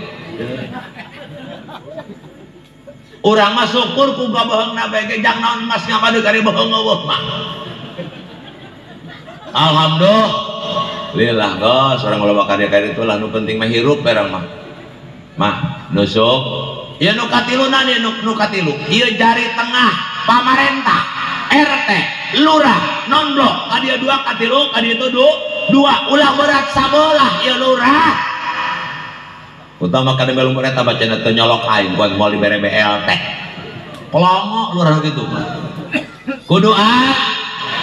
Urang mah syukur ku beuheungna bae ge jang naon emas ngabadeuk ari beuheung eueuh mah. Alhamdulillah geus urang loba karya-karya itu lah nu penting mah hirup barang mah. Mah nusuk ieu nu katiluna nu katilu ieu jari tengah pamarentah RT lurah non blok ka dieu dua katilu ka dieu dua ulah berat sabelah ieu lurah utama ka melung eta bacana teu nyolok aing kuat moal dibere BLT pelongo lurah kitu mah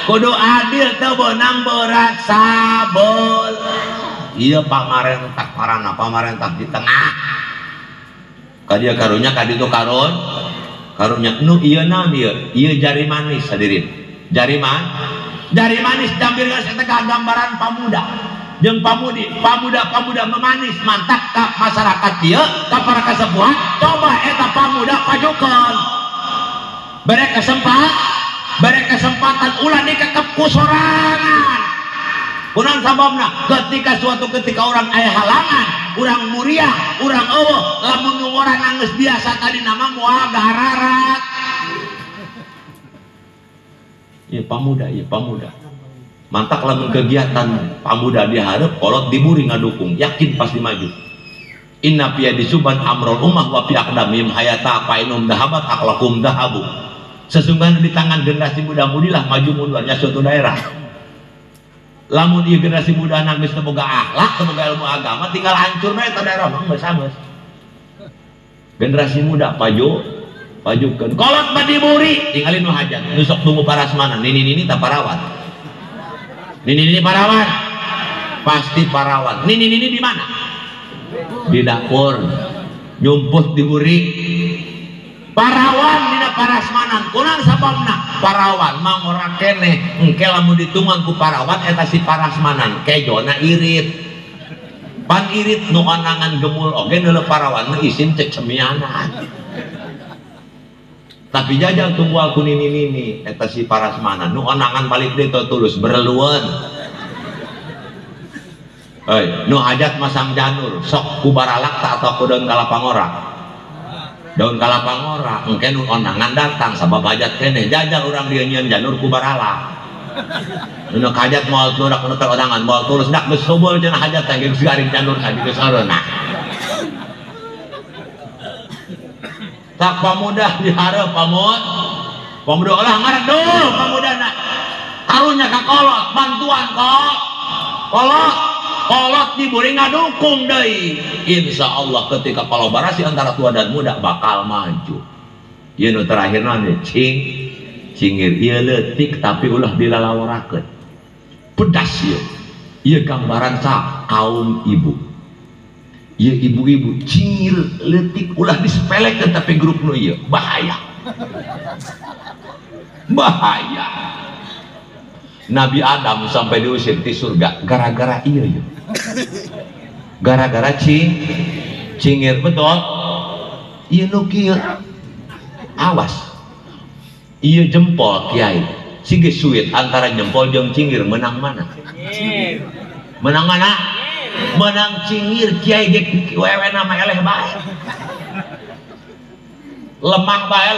kudu adil teu beunang berat sabelah ieu pamarentah parana pamarentah di tengah ka dieu karunya ka ditu karun karunya nu ieu naon ieu ieu jari manis hadirin jari manis jambir geus eta gambaran pamuda jeung pamudi pamuda memanis mantak ka masyarakat ieu ka para kasepuhan coba eta pamuda pajukeun bere kesempatan ulah dikekep ku sorangan. Kunaon sababna ketika suatu ketika orang aya halangan urang muriah urang eueuh lamun nu ngora nangis biasa tadi nama moal gararat. Ieu pamuda mantak lamun kegiatan pamuda dihareup kolot diburi ngadukung yakin pasti maju. Inna piya disuban amrul ummah wa fi aqdamihim hayata fa inum dahabat akhlakum dahabu. Sesungguhnya di tangan generasi muda-mudilah maju mundurnya suatu daerah. Lamun ieu generasi muda nangis teu boga akhlak, teu boga ilmu agama, tinggal hancur bae eta daerah mah geus geus. Generasi muda pajukeun. Kolot mah diburi, tinggalin nu hajat, nu sok tunggu parasmanan, nini-nini ta parawan. Nini-nini parawan. Pasti parawan. Nini-nini di mana? Di dapur. Nyumput diburi. Parawan dina parasmanan kunaon sababna parawan mah ngora keneh engke lamun ditungan ku parawan eta si parasmanan kejona irit pan irit nu onangan gemul oge neuleuh parawan mah isin cecemianan tapi jajal tunggu ku nini-nini eta si parasmanan nu onangan balik deui tulus berlueun euy nu hajat masang janur sok ku baralak atau ku daun kalapa ngora. Daun kalapa ngora engke nu onangan datang sabab hajat keneh jajal urang dieu nyieun janur ku barala nu hajat moal turak nu onangan moal tulus dak geus sobol cenah hajat teh geus garing janur tadi geus sareuna tak pamuda dihareup pamuda olah ngaredul pamudana karunya ka kolot bantuan kok kolot diburi ngadukung deui. Insya Allah ketika kolaborasi antara tua dan muda bakal maju. Ieu nu terakhir naon cingir ieu leutik tapi ulah dilalaworakeun. Pedas ieu. Ieu gambaran sa kaum ibu. Ieu ibu-ibu cingir leutik ulah disepelekeun tapi grup nu ieu bahaya. Bahaya. Nabi Adam sampai diusir di surga gara-gara iya ya. Gara-gara cingir betul. Iya nu kieu. Awas. Iya jempol kiai. Sige suit antara jempol jeung cingir menang mana? Cingir. Menang mana? Menang cingir kiai ge wewe nama eleh bae. Lemah bae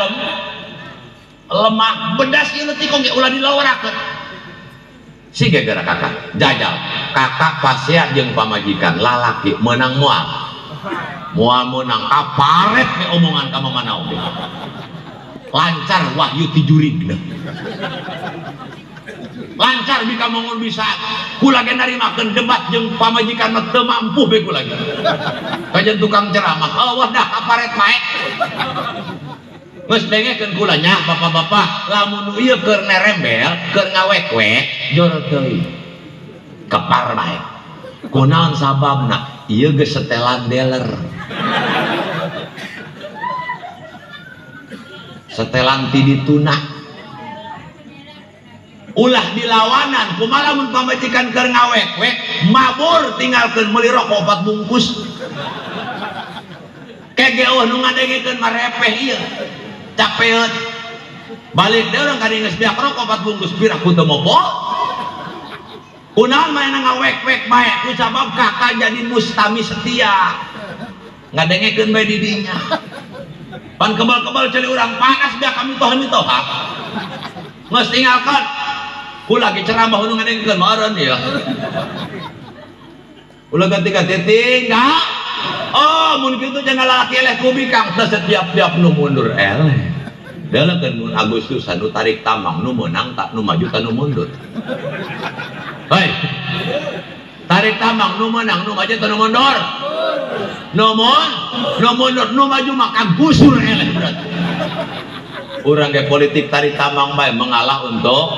lemah bedas ieu leutik oge ulah dilawarakeun. Si gara kakak jajal kakak pasea jeung pamajikan lalaki menang moal moal menang kaparet nih omongan ka mana oge lancar wahyu ti jurig. Lancar bika mongun bisa. Kula ge narimakeun debat jeung pamajikan mah teu mampu be kula ge. Kajen tukang ceramah, eueuh dah kaparet bae. Geus dengekeun kula nya bapak-bapak, lamun nu ieu keur nerembel, keur ngawek-wek, jor teuing. Kepar bae. Kunaon sababna? Ieu geus setelan dealer. Setelan ti dituna. Ulah dilawanan, kumaha lamun pamajikan keur ngawek-wek, mabur tinggalkeun meuli rokok 4 bungkus. Kege eueuh nu ngadengekeun mah repeh ieu. Capeut. Balik deui urang ka dieu geus beak rokok 4 bungkus pirah ku teu mopo. Kunaon manehna ngawek-wek bae ku sabab kakak jadi mustami setia. Ngadengekeun bae di dinya. Pan kebal-kebal ceuli urang panas beak kami toh mitoha. Geus tinggalkeun. Ku lagi ceramah nu ngadengekeun meureun ieu. Ulah ganti-ganti tinggal. Oh, mun kitu cenah lalaki eleh ku bikang teu setiap-tiap nu mundur eleh. Deulekeun mun Agustusan nu tarik tamang nu meunang tak nu maju ta nu mundur. Hei. Tarik tambang nu meunang nu maju ta nu mundur. Nu mundur nu maju maka gusur eleh berarti. Urang ge politik tarik tambang bae mengalah untuk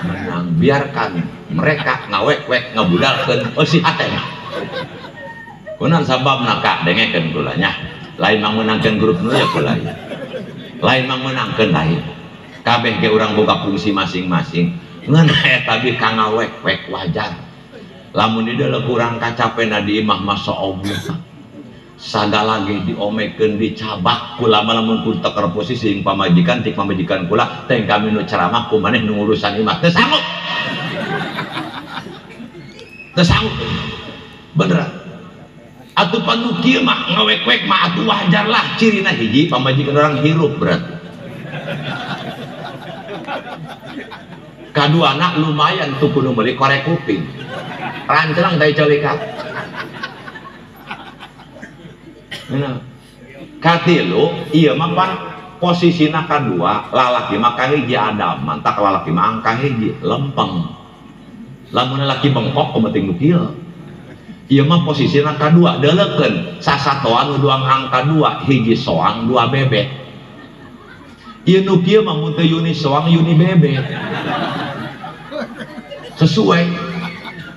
menang. Biarkan mereka ngawek-wek ngabudalkeun eusi hatena. Kunaon sababna kak dengekeun kula nya. Lain mangmeunangkeun grup nu ya kula ieu. Lain mangmeunangkeun lain. Kabeh ge urang boga fungsi masing-masing. Ngan eta bi ka ngawek-wek wajar. Lamun di deuleu kurang kacapena di imah masa Allah. Sagala ge diomekeun dicabak kula mah lamun ku teker posisi jeung pamajikan tik pamajikan kula teh kami nu ceramah ku maneh nu ngurusan imah. Teu sanggup. Teu sanggup. Beneran. Atuh pan nu kieu mah ngawek-wek mah atuh wajar lah cirina hiji pamajikan orang hirup berarti. Kaduana lumayan tuh kudu meuli korek kuping. Rancang teh colikat. Nah, katilu ieu mah pan posisina kadua lalaki mah kahiji adam mantak lalaki mah angka hiji lempeng. Lamun lalaki bengkok kumaha nu kieu. Ieu mah posisina kadua deulekeun sasatoan nu duang angka 2 hiji soang 2 bebek. Ieu nu kieu mah mun teu yuni soang yuni bebek. Sesuai.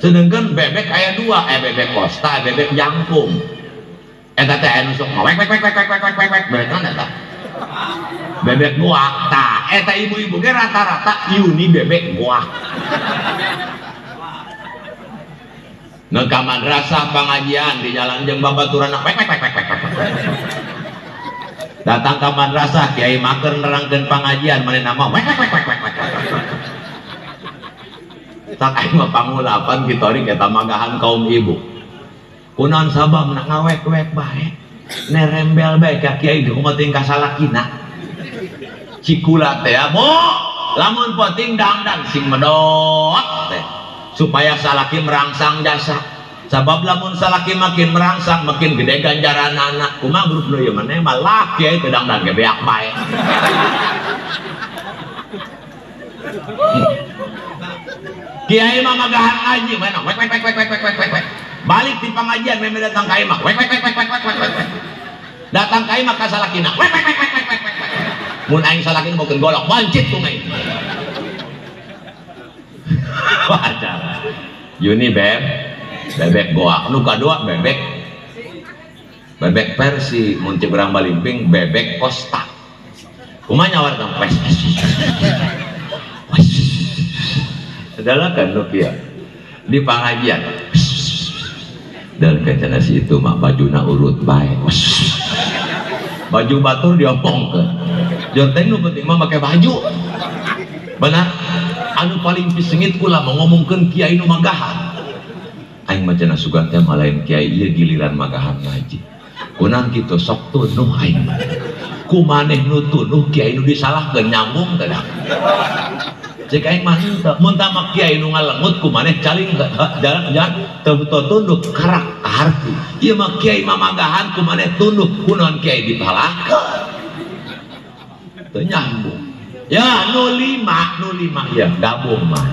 Sedangkan bebek aya 2, bebek kosta, bebek jangkung. Eta teh aya nu sok wek wek wek wek wek wek wek wek bebek naon eta? Bebek goak. Tah eta ibu-ibu ge rata-rata yuni bebek goak. Nengka madrasah pengajian di jalan jeung babaturan wek wek wek wek wek. Datang ke madrasah kiai maker nerangkeun pengajian manehna mah wek wek wek wek wek wek. Tak aing mah pangulapan kitorik eta magahan kaum ibu. Kunaon sababna ngawek-wek bae. Nerembel bae ka kiai kumaha teuing ka salakina. Cikula teh bu, lamun penting dangdang sing medot teh. Supaya salaki merangsang jasa. Sabab lamun salaki makin merangsang makin gede ganjaran anak. Kumaha grup nu ieu maneh mah laki teu dangdang ge beak bae. Kiai mah magahan ngaji mana wek wek wek wek wek wek wek wek. Balik di pengajian meme datang ka imah wek wek wek wek wek wek wek. Datang ka imah ka salakina wek wek wek wek wek wek. Mun aing salakina bokeun golok wancit ku aing. Wajar. Yuni beb, bebek goak. Nu kadua bebek bebek versi mun cek urang balimping bebek kosta. Kumaha nyawar tong wes wes. Wes. Sedalakan nu kieu. Di pengajian. Dan kacana si itu mah bajuna urut bae. Baju batur diomongkeun. Jor teh nu penting mah make baju. Benar? Anu paling pisengit kula mau ngomongkeun kiai nu magahan. Aing mah cenah sugan teh mah lain kiai ieu giliran magahan ngaji. Kunaon kitu sok tunuh aing mah. Ku maneh nu tunuh kiai nu disalahkeun nyambung teh dah. Cek aing mah henteu, mun tah mah kiai nu ngalengut ku maneh caling jalan teu tunduk karak kaharti. Ieu mah kiai mah magahan ku maneh tunduk kunaon kiai dipalahkeun. Teu nyambung. Ya nu lima ya gabung mah.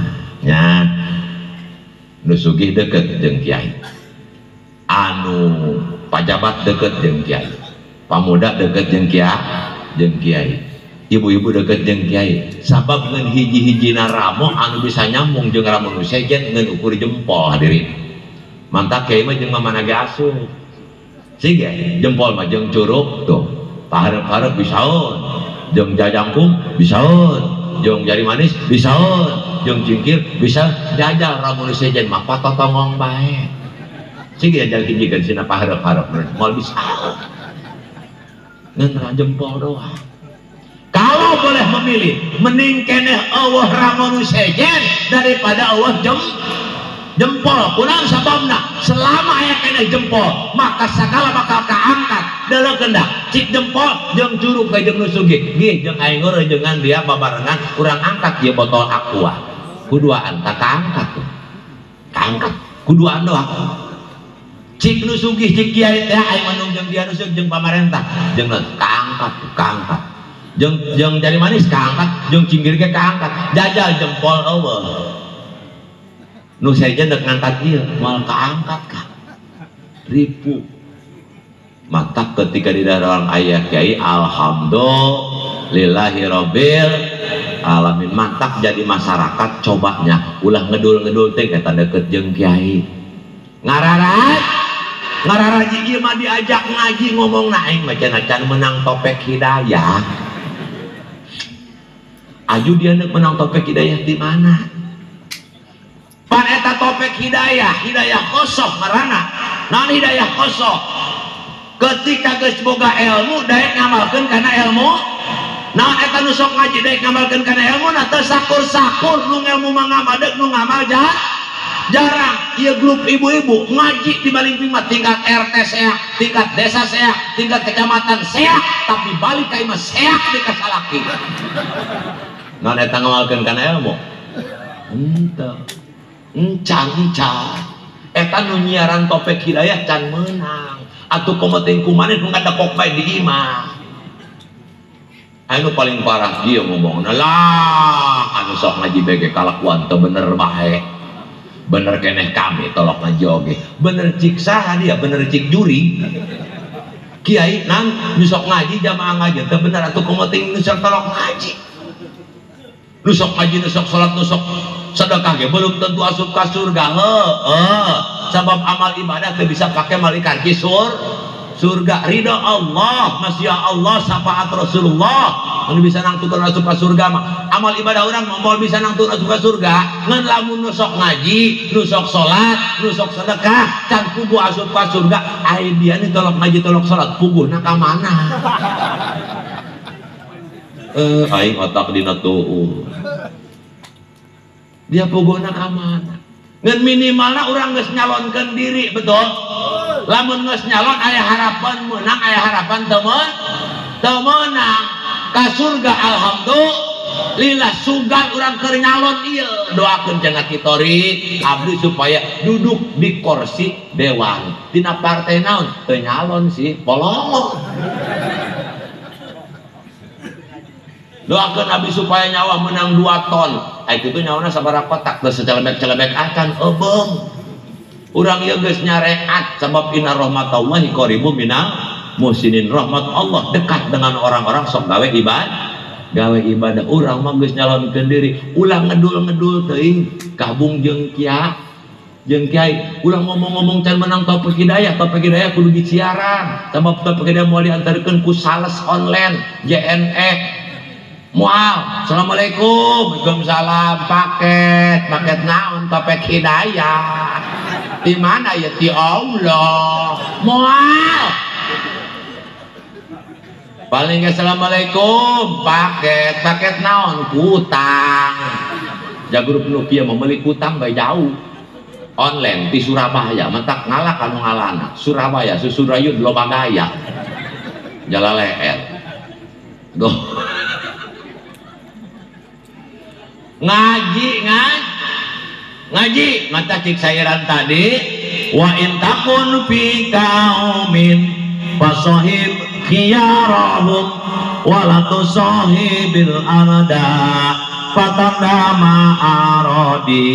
Nya nu sugih deket jeung kiai, anu pajabat deket jeung kiai, pamuda deket jeung kiai, ibu-ibu deket jeung kiai. Sabab ngan hiji-hijina ramo anu bisa nyambung jeung ramo nu sejen ngan ukur jempol hadirin. Mantak kiai mah jeung mamana ge asup. Sige jempol mah jeung curug tuh, paharep-harep bisaeun, jeung jajangkung bisaeun, jeung jari manis bisaeun, jeung cingkir bisa. Jajal ramo nu sejen mah patotongong bae. Sige jajal hijikeun sina paharep-harep moal bisaeun. Ngan jempol doang. Kalau boleh memilih, mending keneh eueuh ramo nu sejen daripada eueuh jempol. Kunaon sababna? Selama aya keneh jempol, maka sagala bakal kaangkat. Deuleukeun dah, cik jempol jeung curug ka jeung nu sugih. Gih jeung aing ngeureun jeung dia babarengan urang angkat ieu botol aqua. Kuduaan tak kaangkat tuh. Kaangkat kuduaan doang. Cik nu sugih cik kiai teh aing mah jeung dia nu sugih jeung pamarentah. Jeung kaangkat tuh, kaangkat. Jeung jari manis kaangkat, jeung cinggir ge kaangkat. Jajal jempol eueuh. Nu sejen dek ngangkat ieu moal kaangkat ka. Ripu. Maka ketika di daerah orang aya kiai, alhamdulillahirabbil alamin. Mantak jadi masyarakat cobanya ulah ngedul-ngedul teh eta deket jeung kiai. Ngararaji ieu mah diajak ngaji ngomongna aing mah cenah can menang topek hidayah. Aju dia nek menang topek hidayah di mana? Pan eta topek hidayah, hidayah kosong ngaranna. Naon hidayah kosong? Ketika geus boga ilmu daek ngamalkeun kana ilmu. Naon eta nu sok ngaji daek ngamalkeun kana ilmu na teu sakur-sakur nu ngelmu mah ngamal deuk nu ngamal jarang. Ieu grup ibu-ibu ngaji di Malingping mah tingkat RT seak, tingkat desa seak, tingkat kecamatan seak, tapi balik ka imah seak di kasalaki. Naon eta ngamalkeun kana ilmu? Henteu. Encan-encan. Eta nu nyiaran topek hidayah can meunang. Atuh komo teuing kumaha nu ngadekok bae di imah. Anu paling parah kieu ngomongna lah, anu sok ngaji bege kalakuan teu bener bae. Bener keneh kami tolok ngaji oge. Bener cik saha dia, bener cik juri. Kiai nang nu sok ngaji jamaah ngaji teu bener atuh komo teuing nu sok tolok ngaji. Nu sok ngaji, nu sok salat, nu sok sedekah ge belum tentu asup ka surga. Heueuh, sabab amal ibadah teu bisa pake malikan ki surga. Ridho Allah, masya Allah, syafaat Rasulullah anu bisa nangtukeun asup ka surga mah. Amal ibadah urang moal bisa nangtukeun asup ka surga. Ngan lamun nu sok ngaji, nu sok salat, nu sok sedekah can puguh asup ka surga. Ai dia nih tolok ngaji tolok salat puguhna ka mana? Aing otak dina tuh. Dia puguhna ka mana? Ngan minimalna urang geus nyalonkeun diri, betul? Lamun geus nyalon aya harapan meunang, aya harapan teu meunang. Ka surga alhamdulillah sugan urang keur nyalon ieu. Doakeun cenah kitori abdi supaya duduk di kursi dewan. Dina partai naon? Teu nyalon sih, bolong. Doakeun abdi supaya nyawa menang 2 ton. Ai kitu nyawana sabaraha kotak teu secelebek-celebek acan eubeung. Urang ieu geus nyareat sabab inna rahmatallahi qaribum minal muhsinin. Rahmat Allah dekat dengan orang-orang sok gawe ibadah. Gawe ibadah urang mah geus nyalonkeun diri, ulah ngedul-ngedul teuing gabung jeung kiai, ulah ngomong-ngomong can menang topik hidayah kudu disiaran. Sabab topik hidayah moal diantarkeun ku sales online JNE. Mual, assalamualaikum, waalaikumsalam, paket naon topik hidayah, di mana ya ti Allah, mual, paling assalamualaikum, paket naon kutang, jagrup nu kieu membeli kutang bae jauh, online di Surabaya, mentak ngalak anu ngalana, Surabaya susurayun loba gaya, jalaleer, doh. Ngaji mata cik sayuran tadi wa in takun fi qaumin fasahib khiyarahum wa la tusahibil arda. Patanda ma'arodi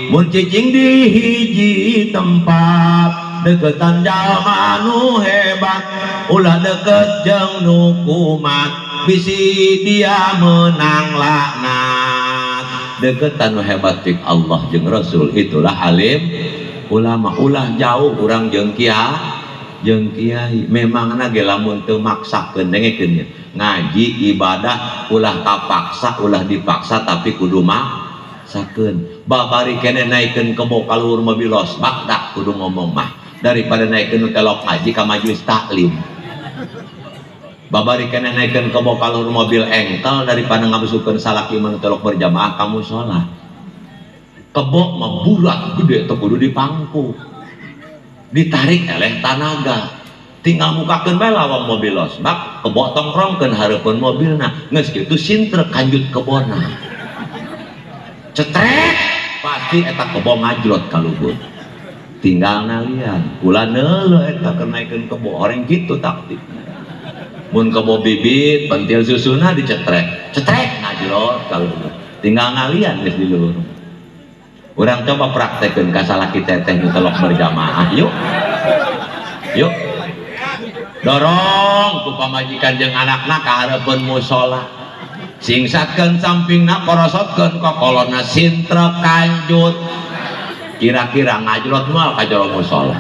mun cicing di hiji tempat deketan jalma nu hebat ulah deket jeung nu kumat bisi dia menang laknat. Deketan nu hebat cik Allah jeung Rasul itulah alim ulama. Ulah jauh urang jeung kiai memangna ge lamun teu maksakeun dengekeun ngaji ibadah ulah kapaksa ulah dipaksa tapi kudu maksakeun. Babari keneh naikeun kebo ka luhur mobil losbak dak kudu ngomong mah daripada naikeun telok ngaji ka majelis taklim. Babari keneh naikeun kebo ka luhur mobil engkel daripada ngabesukeun salaki mun telok berjamaah ka musala. Kebo mah bulat gede teu kudu dipangku, ditarik eleh tanaga, tinggal mukakeun bae lawang mobil losbak, kebo tongkrongkeun hareupeun mobilna, geus kitu sintrek kanjut kebona, cetrek pasti eta kebo ngajlot ka luhur, tinggal nalian, kula neuleuh eta keur naikeun kebo, orang kitu taktikna. Mun kebo bibit pentil susuna dicetrek, cetrek ngajlot ka luhur, tinggal ngalian geus di luhur. Urang coba praktekeun ka salaki teteh nu telok berjamaah yuk. Yuk. Dorong ku pamajikan jeung anakna ka hareupeun musala. Singsatkeun sampingna porosotkeun kokolona sintrek kanjut. Kira-kira ngajlot moal ka jero musala.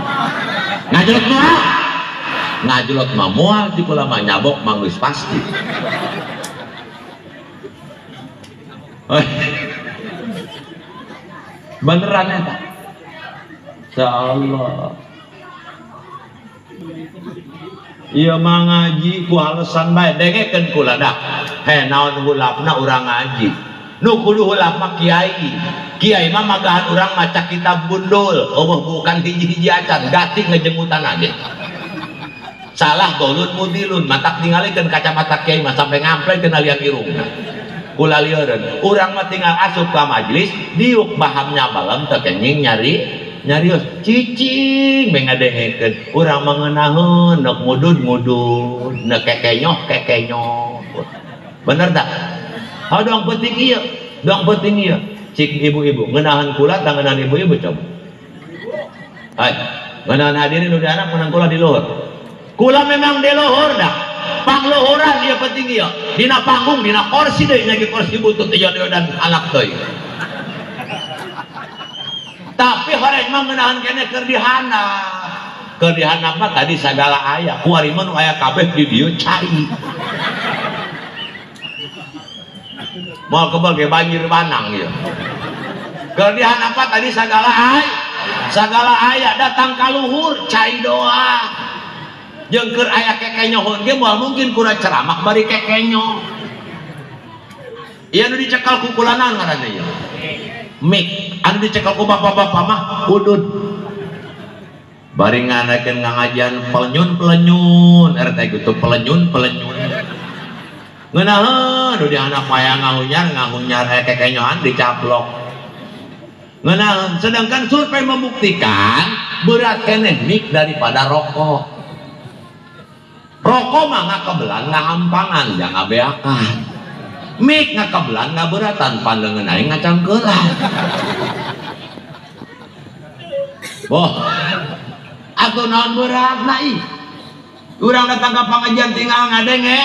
Ngajlot moal. Ngajlot mah moal di kula mah nyabok mah geus pasti. Beneran eta. Insyaallah. Ieu mah ngaji ku alesan bae dengekeun kula dah. He naon hulapna urang ngaji. Nu kudu hulap mah kiai. Kiai mah magahan urang maca kitab gundul, eueuh bukan hiji-hiji acan, gati ngejemputan aja. Salah golun mudilun, matak ningalikeun kacamata kiai mah sampai ngampleng kena liang irungna. Kula lieureun, urang mah tinggal asup ka majelis, diuk bahamnya balem teu kenging nyarios, cicing bae ngadengekeun. Urang mah ngeunaheun, neuk ngudud-ngudud, neuk kekenyoh kekenyoh. Bener tak? Ha doang penting ieu, doang penting ieu. Cik ibu-ibu, ngeunaheun kula tah ngeunaheun ibu-ibu coba. Hai, ngeunaheun hadirin nu di anak ngeunaheun kula di luhur. Kula memang di luhur dah. Pangluhuran dia penting ieu. Dina panggung, dina kursi deui lagi kursi butut ieu dan anak deui. Tapi horeng mah ngeunaheun keneh keur dihandap. Keur dihandap mah tadi sagala aya. Kuari mah nu aya kabeh di dieu cai. Moal kebel ge banjir banang ieu. Keur dihandap mah tadi sagala aya. Sagala aya datang ka luhur cai doa. Jeung keur aya kekenyohon ge moal mungkin kurang ceramah bari kekenyo. Ieu nu dicekal ku kulanan ngaranna ieu. Mik anu dicekal ku bapak-bapak mah udud. Bari nganakeun ngangajian pelenyun-pelenyun, RT gitu pelenyun-pelenyun. Ngeunaheun nu di anak maya ngahunyar aya kekenyohan dicaplok. Ngeunaheun sedangkan survei membuktikan berat keneh mik daripada rokok. Rokok mah ngakebelan ngahampangan jangan ngabeakan. Mik ngakebelan ngaberatan pandengeun aing ngacangkeulan. Boh. Atuh naon beratna ih. Urang datang ka pangajian tinggal ngadenge.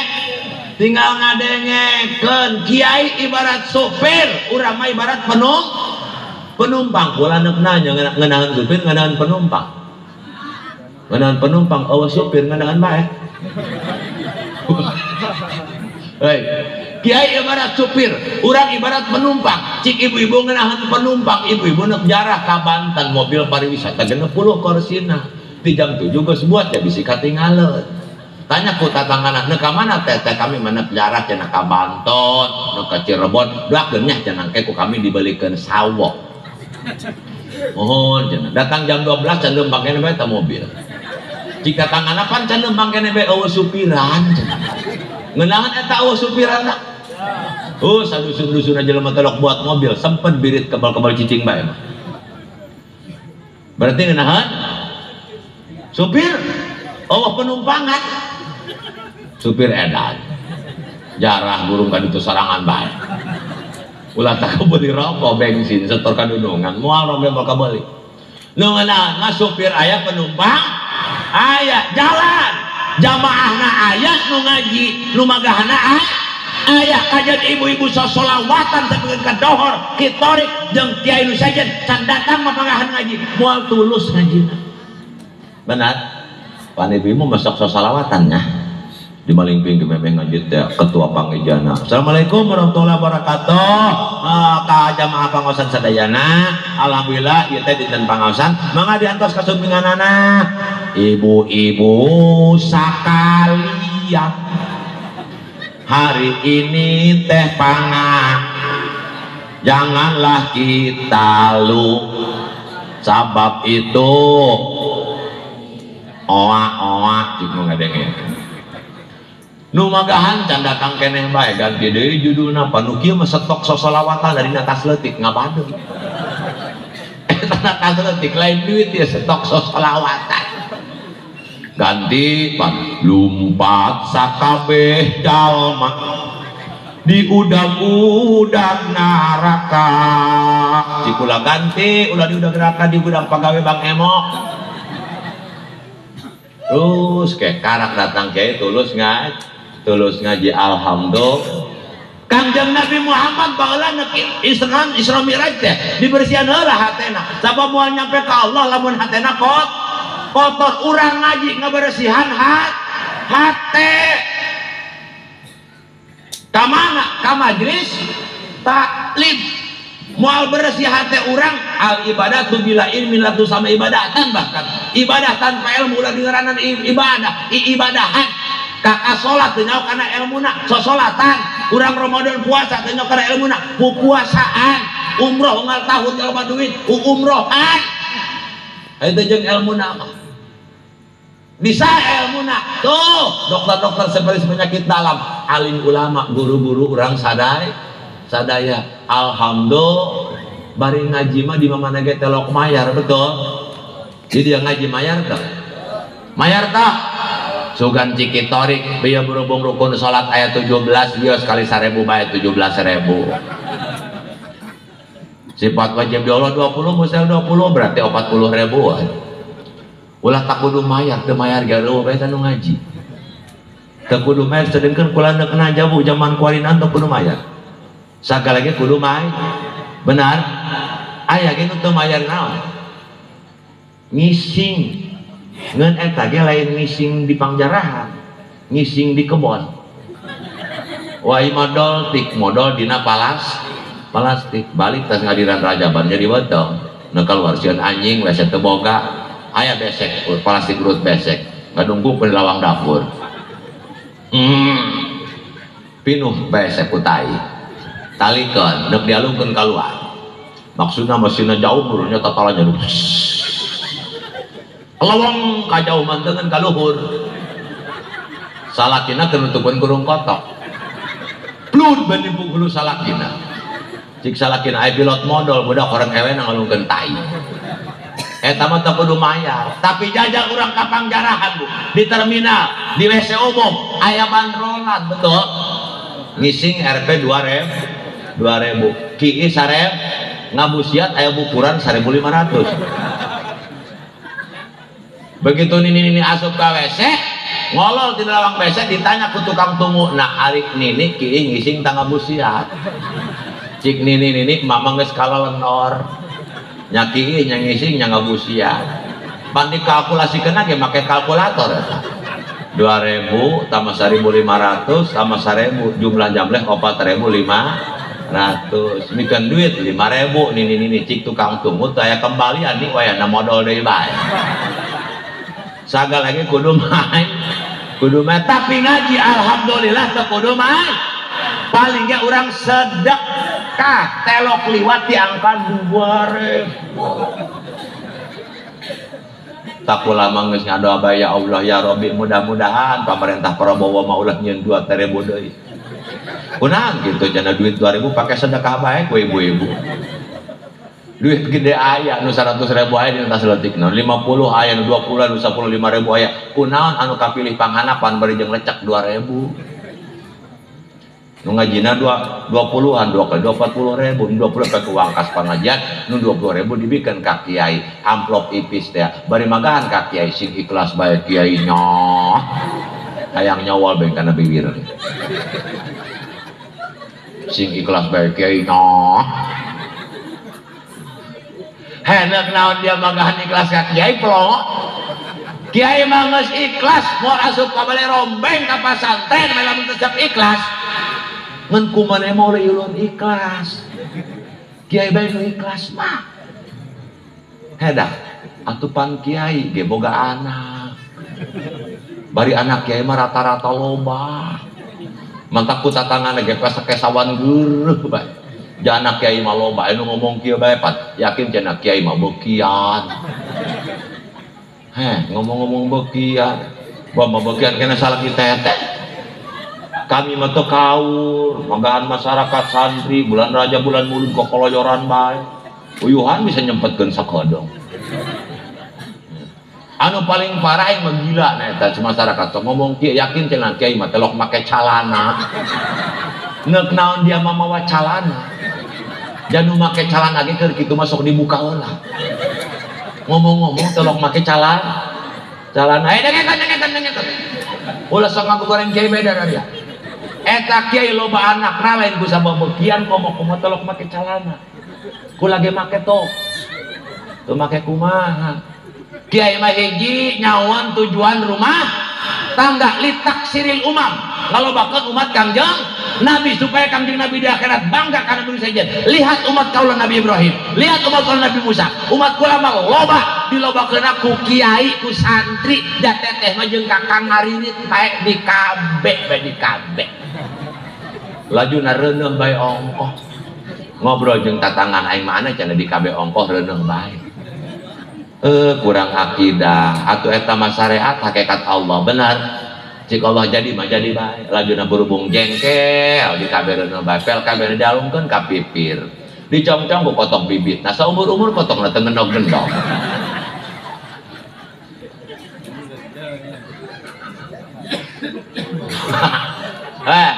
Tinggal ngadengekeun kiai ibarat sopir, urang mah ibarat penumpang. Kula neuk nanya ngeunaheun supir ngeunaheun penumpang. Ngeunaheun penumpang eueuh supir ngeunaheun bae. Hei, kiai ibarat supir, urang ibarat penumpang. Cik ibu-ibu ngeunaheun penumpang, ibu-ibu neuk jarah ka Banten mobil pariwisata 60 korsina. Di jam 7 geus buat ya bisi katingaleun. Tanya ku tatangana, neuk ka mana teteh kami mah neuk jarah cenah ka Banten, neuk ka Cirebon, doakeun nya cenah engke ku kami dibeulikeun sawo. Mohon cenah. Datang jam 12 can leumpang keneh bae ta mobil. Jika tangan pan can leumpang keneh bae eueuh supiran. Ngeunaheun eta eueuh supiran. Oh, sadusun-dusun aja jelema telok buat mobil, sempet birit kebal-kebal cicing bae mah. Berarti ngeunaheun supir eueuh penumpangan. Supir edan. Jarah burung ka ditu sorangan bae. Ulah tak beli rokok bensin setor kadunungan moal roge bakal beli. Nu ngeunah mah supir aya penumpang aya jalan jamaahna aya nu ngaji nu magahna aya kajian ibu-ibu sosolawatan sampeun ka dohor kitorik jeung kiai nu sejen can datang mapagahan ngaji moal tulus ngajina. Benar? Pan ibu masuk sosolawatan nya. Di malingping ke memeh ngaji teh ketua pangejana. Assalamualaikum warahmatullahi wabarakatuh. Ka jamaah pangaosan sadayana, alhamdulillah ieu teh dinten pangaosan, mangga diantos kasumpinganana. Ibu-ibu sakalian hari ini teh panga, janganlah kita lu sabab itu oa-oa cik nu ngadenge. Nu magahan can datang keneh bae ganti deui judulna panu kieu mah stok sosolawatan dari atas leutik ngabadeung. Eta atas leutik lain duit ya stok sosolawatan. Ganti pan lumpat sakabeh jalma di udag-udag neraka. Cik ulah ganti ulah di udag neraka di gudang pagawe Bang Emo. Terus kayak karak datang kiai tulus ngaji. Tulus ngaji alhamdulillah. Kangjeng Nabi Muhammad baheula neuk Isra Mi'raj teh dibersihan heula hatena. Sabab moal nyampe ka Allah lamun hatena kotor. Urang ngaji ngabersihan hate. Ka mana? Ka majelis taklim. Moal bersih hate urang al ibadatu bila ilmin la sama ibadatan, bahkan ibadah tanpa ilmu ulah dingaranan ibadah, ibadahan. Kakak sholat teu nyaho kana elmuna, sosolatan. Urang Ramadan puasa teu nyaho kana elmuna, pupuasaan. Umroh unggal tahun loba duit, umrohan. Eta jeung elmuna mah. Bisa elmuna. Tuh, dokter-dokter spesialis penyakit dalam, alim ulama, guru-guru urang sadaya. Alhamdulillah bari ngaji mah di mana ge telok mayar, betul. Jadi yang ngaji mayar teh. Mayar tah. Sugan cikitorik biaya berhubung rukun salat ayat 17 bios kali 1000 bae 17.000. Sifat wajib di Allah 20 musel 20 berarti 40.000. Ulah tak kudu mayar teu mayar garuh bae tanu ngaji. Teu kudu mayar sedengkeun kula neuk kena jabu zaman kuarinan teu kudu mayar. Sagala ge kudu may. Benar? Aya ge nu teu mayar naon? Ngising. Ngan eta ge lain ngising di pangjarahan, ngising di kebon. Wah modal tik modal dina plastik balik tas ngadiran rajaban jadi botong. Nu kaluar sieun anjing wese teu boga, aya besek plastik urut besek, ngadungkuk di lawang dapur. Pinuh besek ku tai. Talikeun neuk dialungkeun kaluar. Maksudna mesinna jauh burungnya tatalanya. Lawang kajauh mantengan kaluhur salakina kenutupan kurung kotok plud benimpung hulu salakina cik salakina ay pilot modal budak orang ewe ngalungkeun tai eta mah teu kudu mayar tapi jajal urang ka pangjarahan bu di terminal di WC umum aya bandrolan betul ngising Rp 2000 ki 1000 ngabusiat aya bukuran 1500. Begitu nini-nini asup ke WC, ngolol di lawang WC ditanya ku tukang tunggu, nah arik nini ki ngising tangga busiat. Cik nini-nini mama geus kalalenor. Nya ki nya ngising nya ngabusiat. Pan dikalkulasikeun ge make kalkulator eta. 2000 tambah 1500 tambah 1000 jumlah jamleh 4500. Mikeun duit 5000 nini-nini cik tukang tunggu teh aya kembalian nih wayahna modal deui bae. Sagal lagi kudu main, kudu main. Tapi ngaji alhamdulillah teu kudu main. Paling ge urang sedekah telok liwat di angka 2000. Tak kula mah geus ngadoa bae ya Allah ya Rabbi mudah-mudahan pemerintah Prabowo mah ulah nyieun 2000 deui. Kunaon kitu cenah duit 2000 pake sedekah bae ku ibu-ibu. Duit gede aya nu 100.000 aya dina tas leutikna, 50 aya nu 20 nu 15.000 aya. Kunaon anu kapilih panghanapan bari jeung lecek 2000. Nu ngajina 20-an, 2 kali 2 40 ribu, 20 ke uang kas pengajian, nu 20 ribu dibikeun ka kiai, amplop ipis teh. Bari magahan ka kiai sing ikhlas bae kiai nya. Hayang nyawal bae kana bibir. Sing ikhlas bae kiai nya. Hendak naon dia magahan ikhlas ka kiai pelongo. Kiai mah geus ikhlas moal asup ka bale rombeng ka pasantren lamun tetep ikhlas. Ngan kumaneh mah ulah ulun ikhlas. Kiai bae nu ikhlas mah. Hedah, atupan kiai ge boga anak. Bari anak kiai mah rata-rata loba. Mantak ku tatangana ge kesawan geureuh bae. Ja anak kiai mah loba, anu ngomong kieu bae pan, yakin cenah kiai mah beukian. Heh, ngomong-ngomong beukian. Wah, mah beukian kena salah kita teh. Kami mah teu kaur, magahan masyarakat santri, bulan raja bulan mulud kokoloyoran bae. Uyuhan bisa nyempetkeun sakodong. Anu paling parah yang menggila nah eta masyarakat sok ngomong kieu yakin cenah kiai mah telok make calana. Neuk naon dia mah mawa calana. Janu make calana ge keur kitu mah sok dibuka heula. Ngomong-ngomong telok make calana. Calana eh dengekeun dengekeun dengekeun. Ulah sok ngagoreng kiai beda dari dia. Eta kiai loba anakna lain ku sabab bekian komo-komo telok make calana. Ku lagi make tok. Teu make kumaha. Kiai mah hiji nyawan tujuan rumah tangga litaksiril umam. Ngalobakeun umat Kangjeng Nabi supaya Kangjeng Nabi di akhirat bangga kana manusia sejen. Lihat umat kaula Nabi Ibrahim, lihat umat kaula Nabi Musa. Umat kula mah loba dilobakeun ku kiai, ku santri, da teteh mah jeung kakang ngaririt bae di kabeh bae di kabeh. Lajuna reuneuh bae ongkoh. Ngobrol jeung tatangan aing mah aneh cenah di kabeh ongkoh reuneuh bae. Kurang akidah atuh eta mah syariat hakikat Allah benar. Cik Allah jadi mah jadi bae. Lajuna berhubung jengkel di kabeh reuneuh bae, pel kabeh dialungkeun ka pipir. Dicongcong ku kotok bibit. Nah saumur-umur kotokna teu ngendog-gendog. Heh,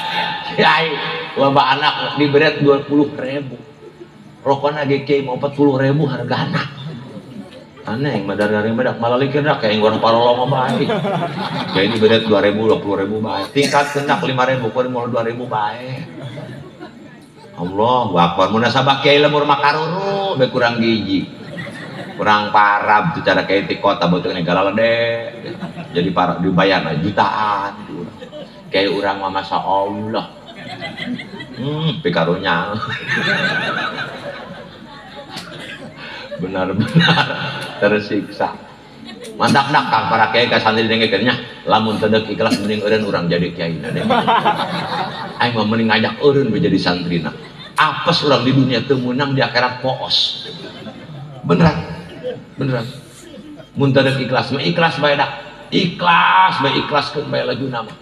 kiai loba anak diberet 20.000. Rokona ge kiai mah 40.000 hargana. Aneh mah dari medak malah likir dah kayak ngorong parolong mah bae. Kiai diberet 2.000 20.000 bae. Tingkat kendak 5.000 kuari moal 2.000 bae. Allahu akbar munasabah kiai lemur makaruru be kurang gizi. Kurang parab tuh cara kiai ti kota beuteung negara lede. Jadi parah dibayar jutaan. Kiai urang mah masya Allah. Pikarunya. Benar-benar tersiksa. Mandak-dak kang para kiai ka santri dengekeun nya, lamun teu deuk ikhlas mending eureun urang jadi kiai na deh. Aing mah mending ngajak eureun we jadi santrina. Apes urang di dunia teu meunang di akhirat poos. Beneran. Beneran. Mun teu deuk ikhlas mah ikhlas bae dak. Ikhlas bae ikhlaskeun bae lajuna mah.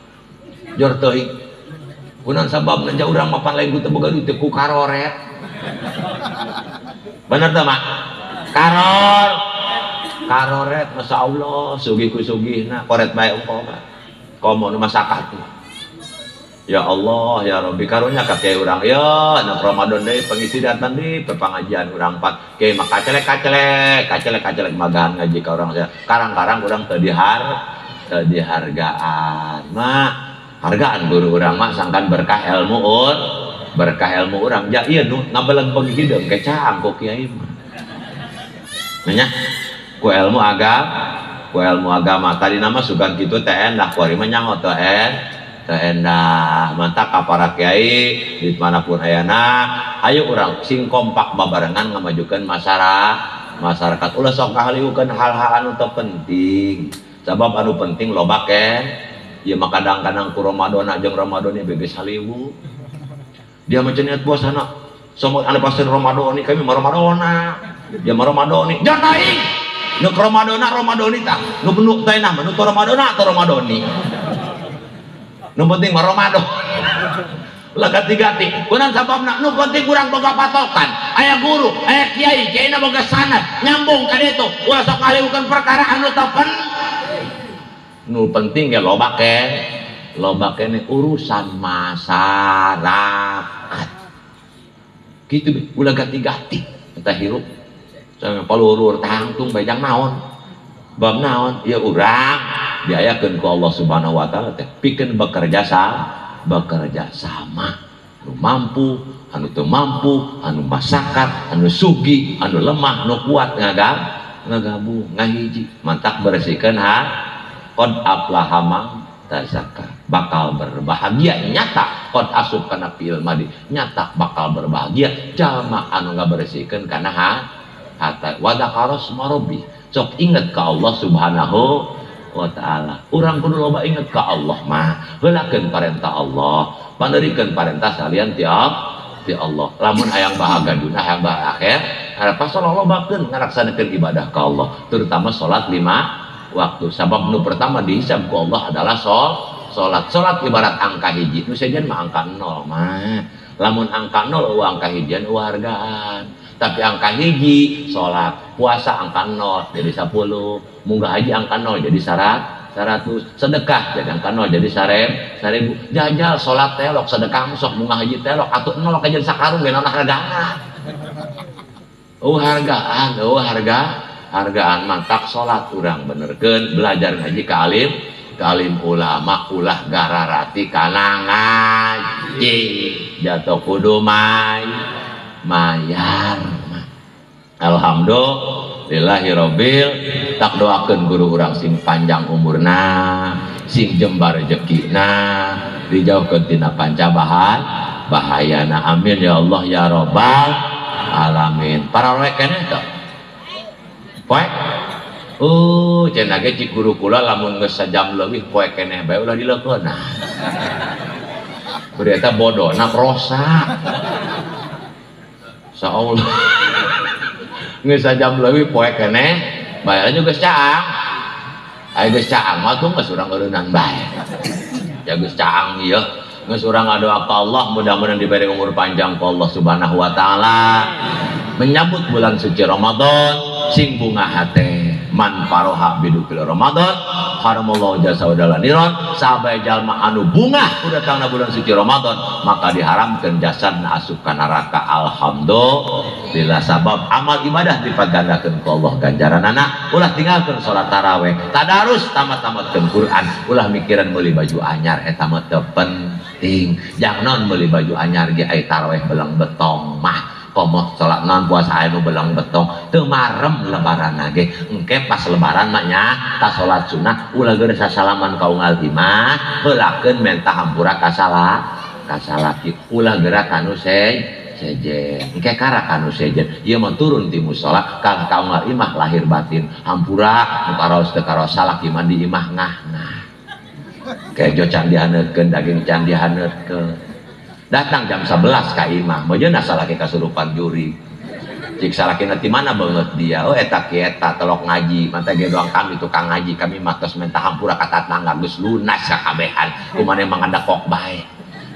Jor teuing. Kunaon sababna ja urang mah pan lain ku teu boga duit ku karoret. Bener teu mak? Karor. Karoret masya Allah sugih ku sugihna koret bae ongkoh mah. Komo nu masakat. Ya Allah ya Rabbi karunya ka kiai urang ya na Ramadan deui pengisi datang di pepangajian urang pat kiai mah kacelek-kacelek kacelek-kacelek magahan ngaji ka urang karang-karang urang teu dihargaan mah hargaan guru urang mah sangkan berkah ilmu ur berkah ilmu urang ja ieu nu ngabeleg-beleg hideung kecang ku kiai mah nanya ku ilmu agama ku ilmu agama tadi nama sugan kitu teh endah kuari mah nyaho teh endah mantap ka para kiai di manapun ayana ayo urang sing kompak babarengan ngamajukeun masyarakat ulah sok ngahaliukeun hal-hal anu teu penting sabab anu penting loba ken ieu mah kadang-kadang ku Ramadan jeung Ramadan ieu geus haliwu dia mah cenah puasana somot anu pasir Ramadan kami mah Ramadana dia mah Ramadani jangan aing nu Ramadana Ramadani tah nu nu teh nah nu Ramadana atau Ramadani nu penting mah Ramadan lah ganti-ganti kunaon sababna nu penting urang boga patokan aya guru aya kiai kiaina boga sanad nyambung ka ditu ulah sok ngaliwukeun perkara anu teu nu penting ge loba ke Loba keneh urusan masyarakat. Kitu ulah gati-gati eta hirup. Sampe palurur tangtung bae jang naon. Bab naon? Ya urang diayakeun ku Allah Subhanahu wa taala teh pikeun bekerja sama. Anu mampu, anu teu mampu, anu masakat, anu sugih, anu lemah, anu kuat ngagabung, ngahiji. Mantak bersihkeun ha qad aflaha man tazakka, bakal berbahagia nyata. Qad asup kana fi'il madi, nyata bakal berbahagia jalma anu ngabersihkeun kana hata. Wa dzakara asma rabbi, sok inget ka Allah Subhanahu wa taala. Urang kudu loba inget ka Allah mah, heulakeun parentah Allah, panerikeun parentah salian ti Allah. Lamun hayang bahagia dunia, hayang bahagia akhir, harapan lobakeun ngalaksanakeun ibadah ka Allah, terutama salat 5 waktu. Sabab nu pertama dihisab ku Allah adalah salat. Salat ibarat angka hiji, nu sejen mah angka 0 mah. Lamun angka 0 eueuh angka hijian eueuh hargaan. Tapi angka hiji salat, puasa angka 0 jadi 10, munggah haji angka 0 jadi 100, sedekah jadi angka 0 jadi 1000. Jajal salat telok, sedekah sok, munggah haji telok, atuh 0 kajian sakarung ge naon hargaan. Eueuh hargaan, eueuh hargaan. Mantak salat urang benerkeun, belajar ngaji ka alim ulama, ulah gararati kana ngaji jatuh kudu mayar. Alhamdulillahirabbil, tak doakeun guru urang sing panjang umurna, sing jembar rezekina, dijauhkeun tina panca bahayana. Amin ya Allah ya rabbal alamin. Para roek keneh teh poek. Oh, cenah ge cik guru kula lamun geus sajam leuwih poek keneh bae ulah dileukeun. Nah. Beureut eta bodona rosa. Saollah. Geus sajam leuwih poek keneh bae geus caang. Aya geus caang mah tuh geus urang eureunnan bae. Ya geus caang ieu. Geus urang ngadoa ka Allah mudah-mudahan diberi umur panjang ku Allah Subhanahu wa taala. Menyambut bulan suci Ramadan sing bunga hate man faroha bidukil Ramadan haramallahu jasa wadalaniron. Sahabat jalma anu bunga udah datangna bulan suci Ramadan maka diharamkan jasadna asup ka neraka. Alhamdulillah, sabab amal ibadah dipagandakeun ku Allah ganjaranana. Ulah tinggalkeun salat tarawih, tadarus, tamat-tamatkeun Quran, ulah mikiran meuli baju anyar eta mah teu penting. Jangan meuli baju anyar ge ai tarawih belang betong mah. Komo salat non puasa anu belang betong teu marem lebaran ge. Engke pas lebaran mah nya ta salat sunah ulah geus sasalaman ka unggal imah, heulakeun menta hampura ka salaki, ulah geura ka nu sejen. Engke kara ka nu sejen ieu mah turun ti musala ka unggal imah lahir batin hampura nu karaos teu karaos salaki mandi imah ngah-ngah. Kejo can dihaneutkeun, daging can dihaneutkeun. Datang jam 11 ka imah, mejeuna salaki kasurupan juri. Cik salaki nanti mana banget dia, oh eta ki eta telok ngaji, mantap ge doang kami tukang ngaji, kami mah tos menta hampura ka tatangga geus lunas sakabehan, kumaha emang ada kok bae.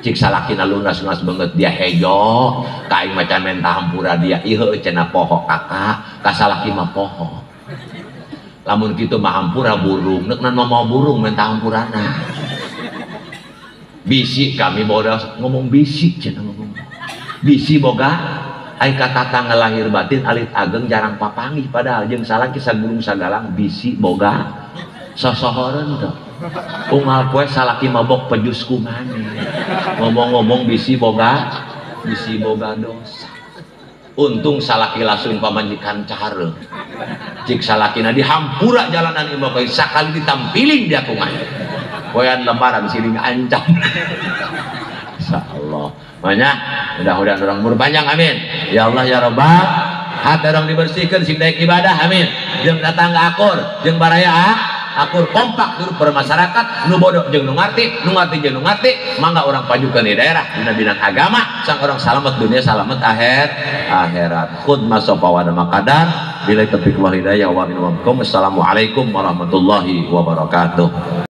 Cik salakina lunas-lunas banget dia hejo, ka aing macan menta hampura dia, ieu cenah poho kakak, ka salaki mah poho. Lamun kitu mah hampura burung, neuk mau burung menta hampurana. Bisi kami bodoh ngomong bisi cenah ngomong. Bisi boga ai ka tatangga lahir batin alit ageng jarang papanggih padahal jeung salaki sagulung sagalang bisi boga sosohoreun teh. Unggal poe salaki mabok pejus kumane. Ngomong-ngomong bisi boga dosa. Untung salaki langsung pamajikan cara. Cik salakina dihampura jalanan imah bae sakali ditampiling dia kumaha. Poean lebaran siling ancam. Insyaallah. Makanya mudah-mudahan orang umur panjang, amin. Ya Allah ya Rabbal, hati orang dibersihkan sing daek ibadah, amin. Jeung tetangga akur, jeung baraya akur kompak hirup bermasyarakat, nu bodoh jeung nu ngarti, nu ngarti jeung nu ngarti, mangga orang pajukeun di daerah dina bidang agama, sang orang salamet dunia salamet akhirat. Khud masofa wa makadar, bila taufiq wal hidayah wa minkum. Assalamualaikum warahmatullahi wabarakatuh.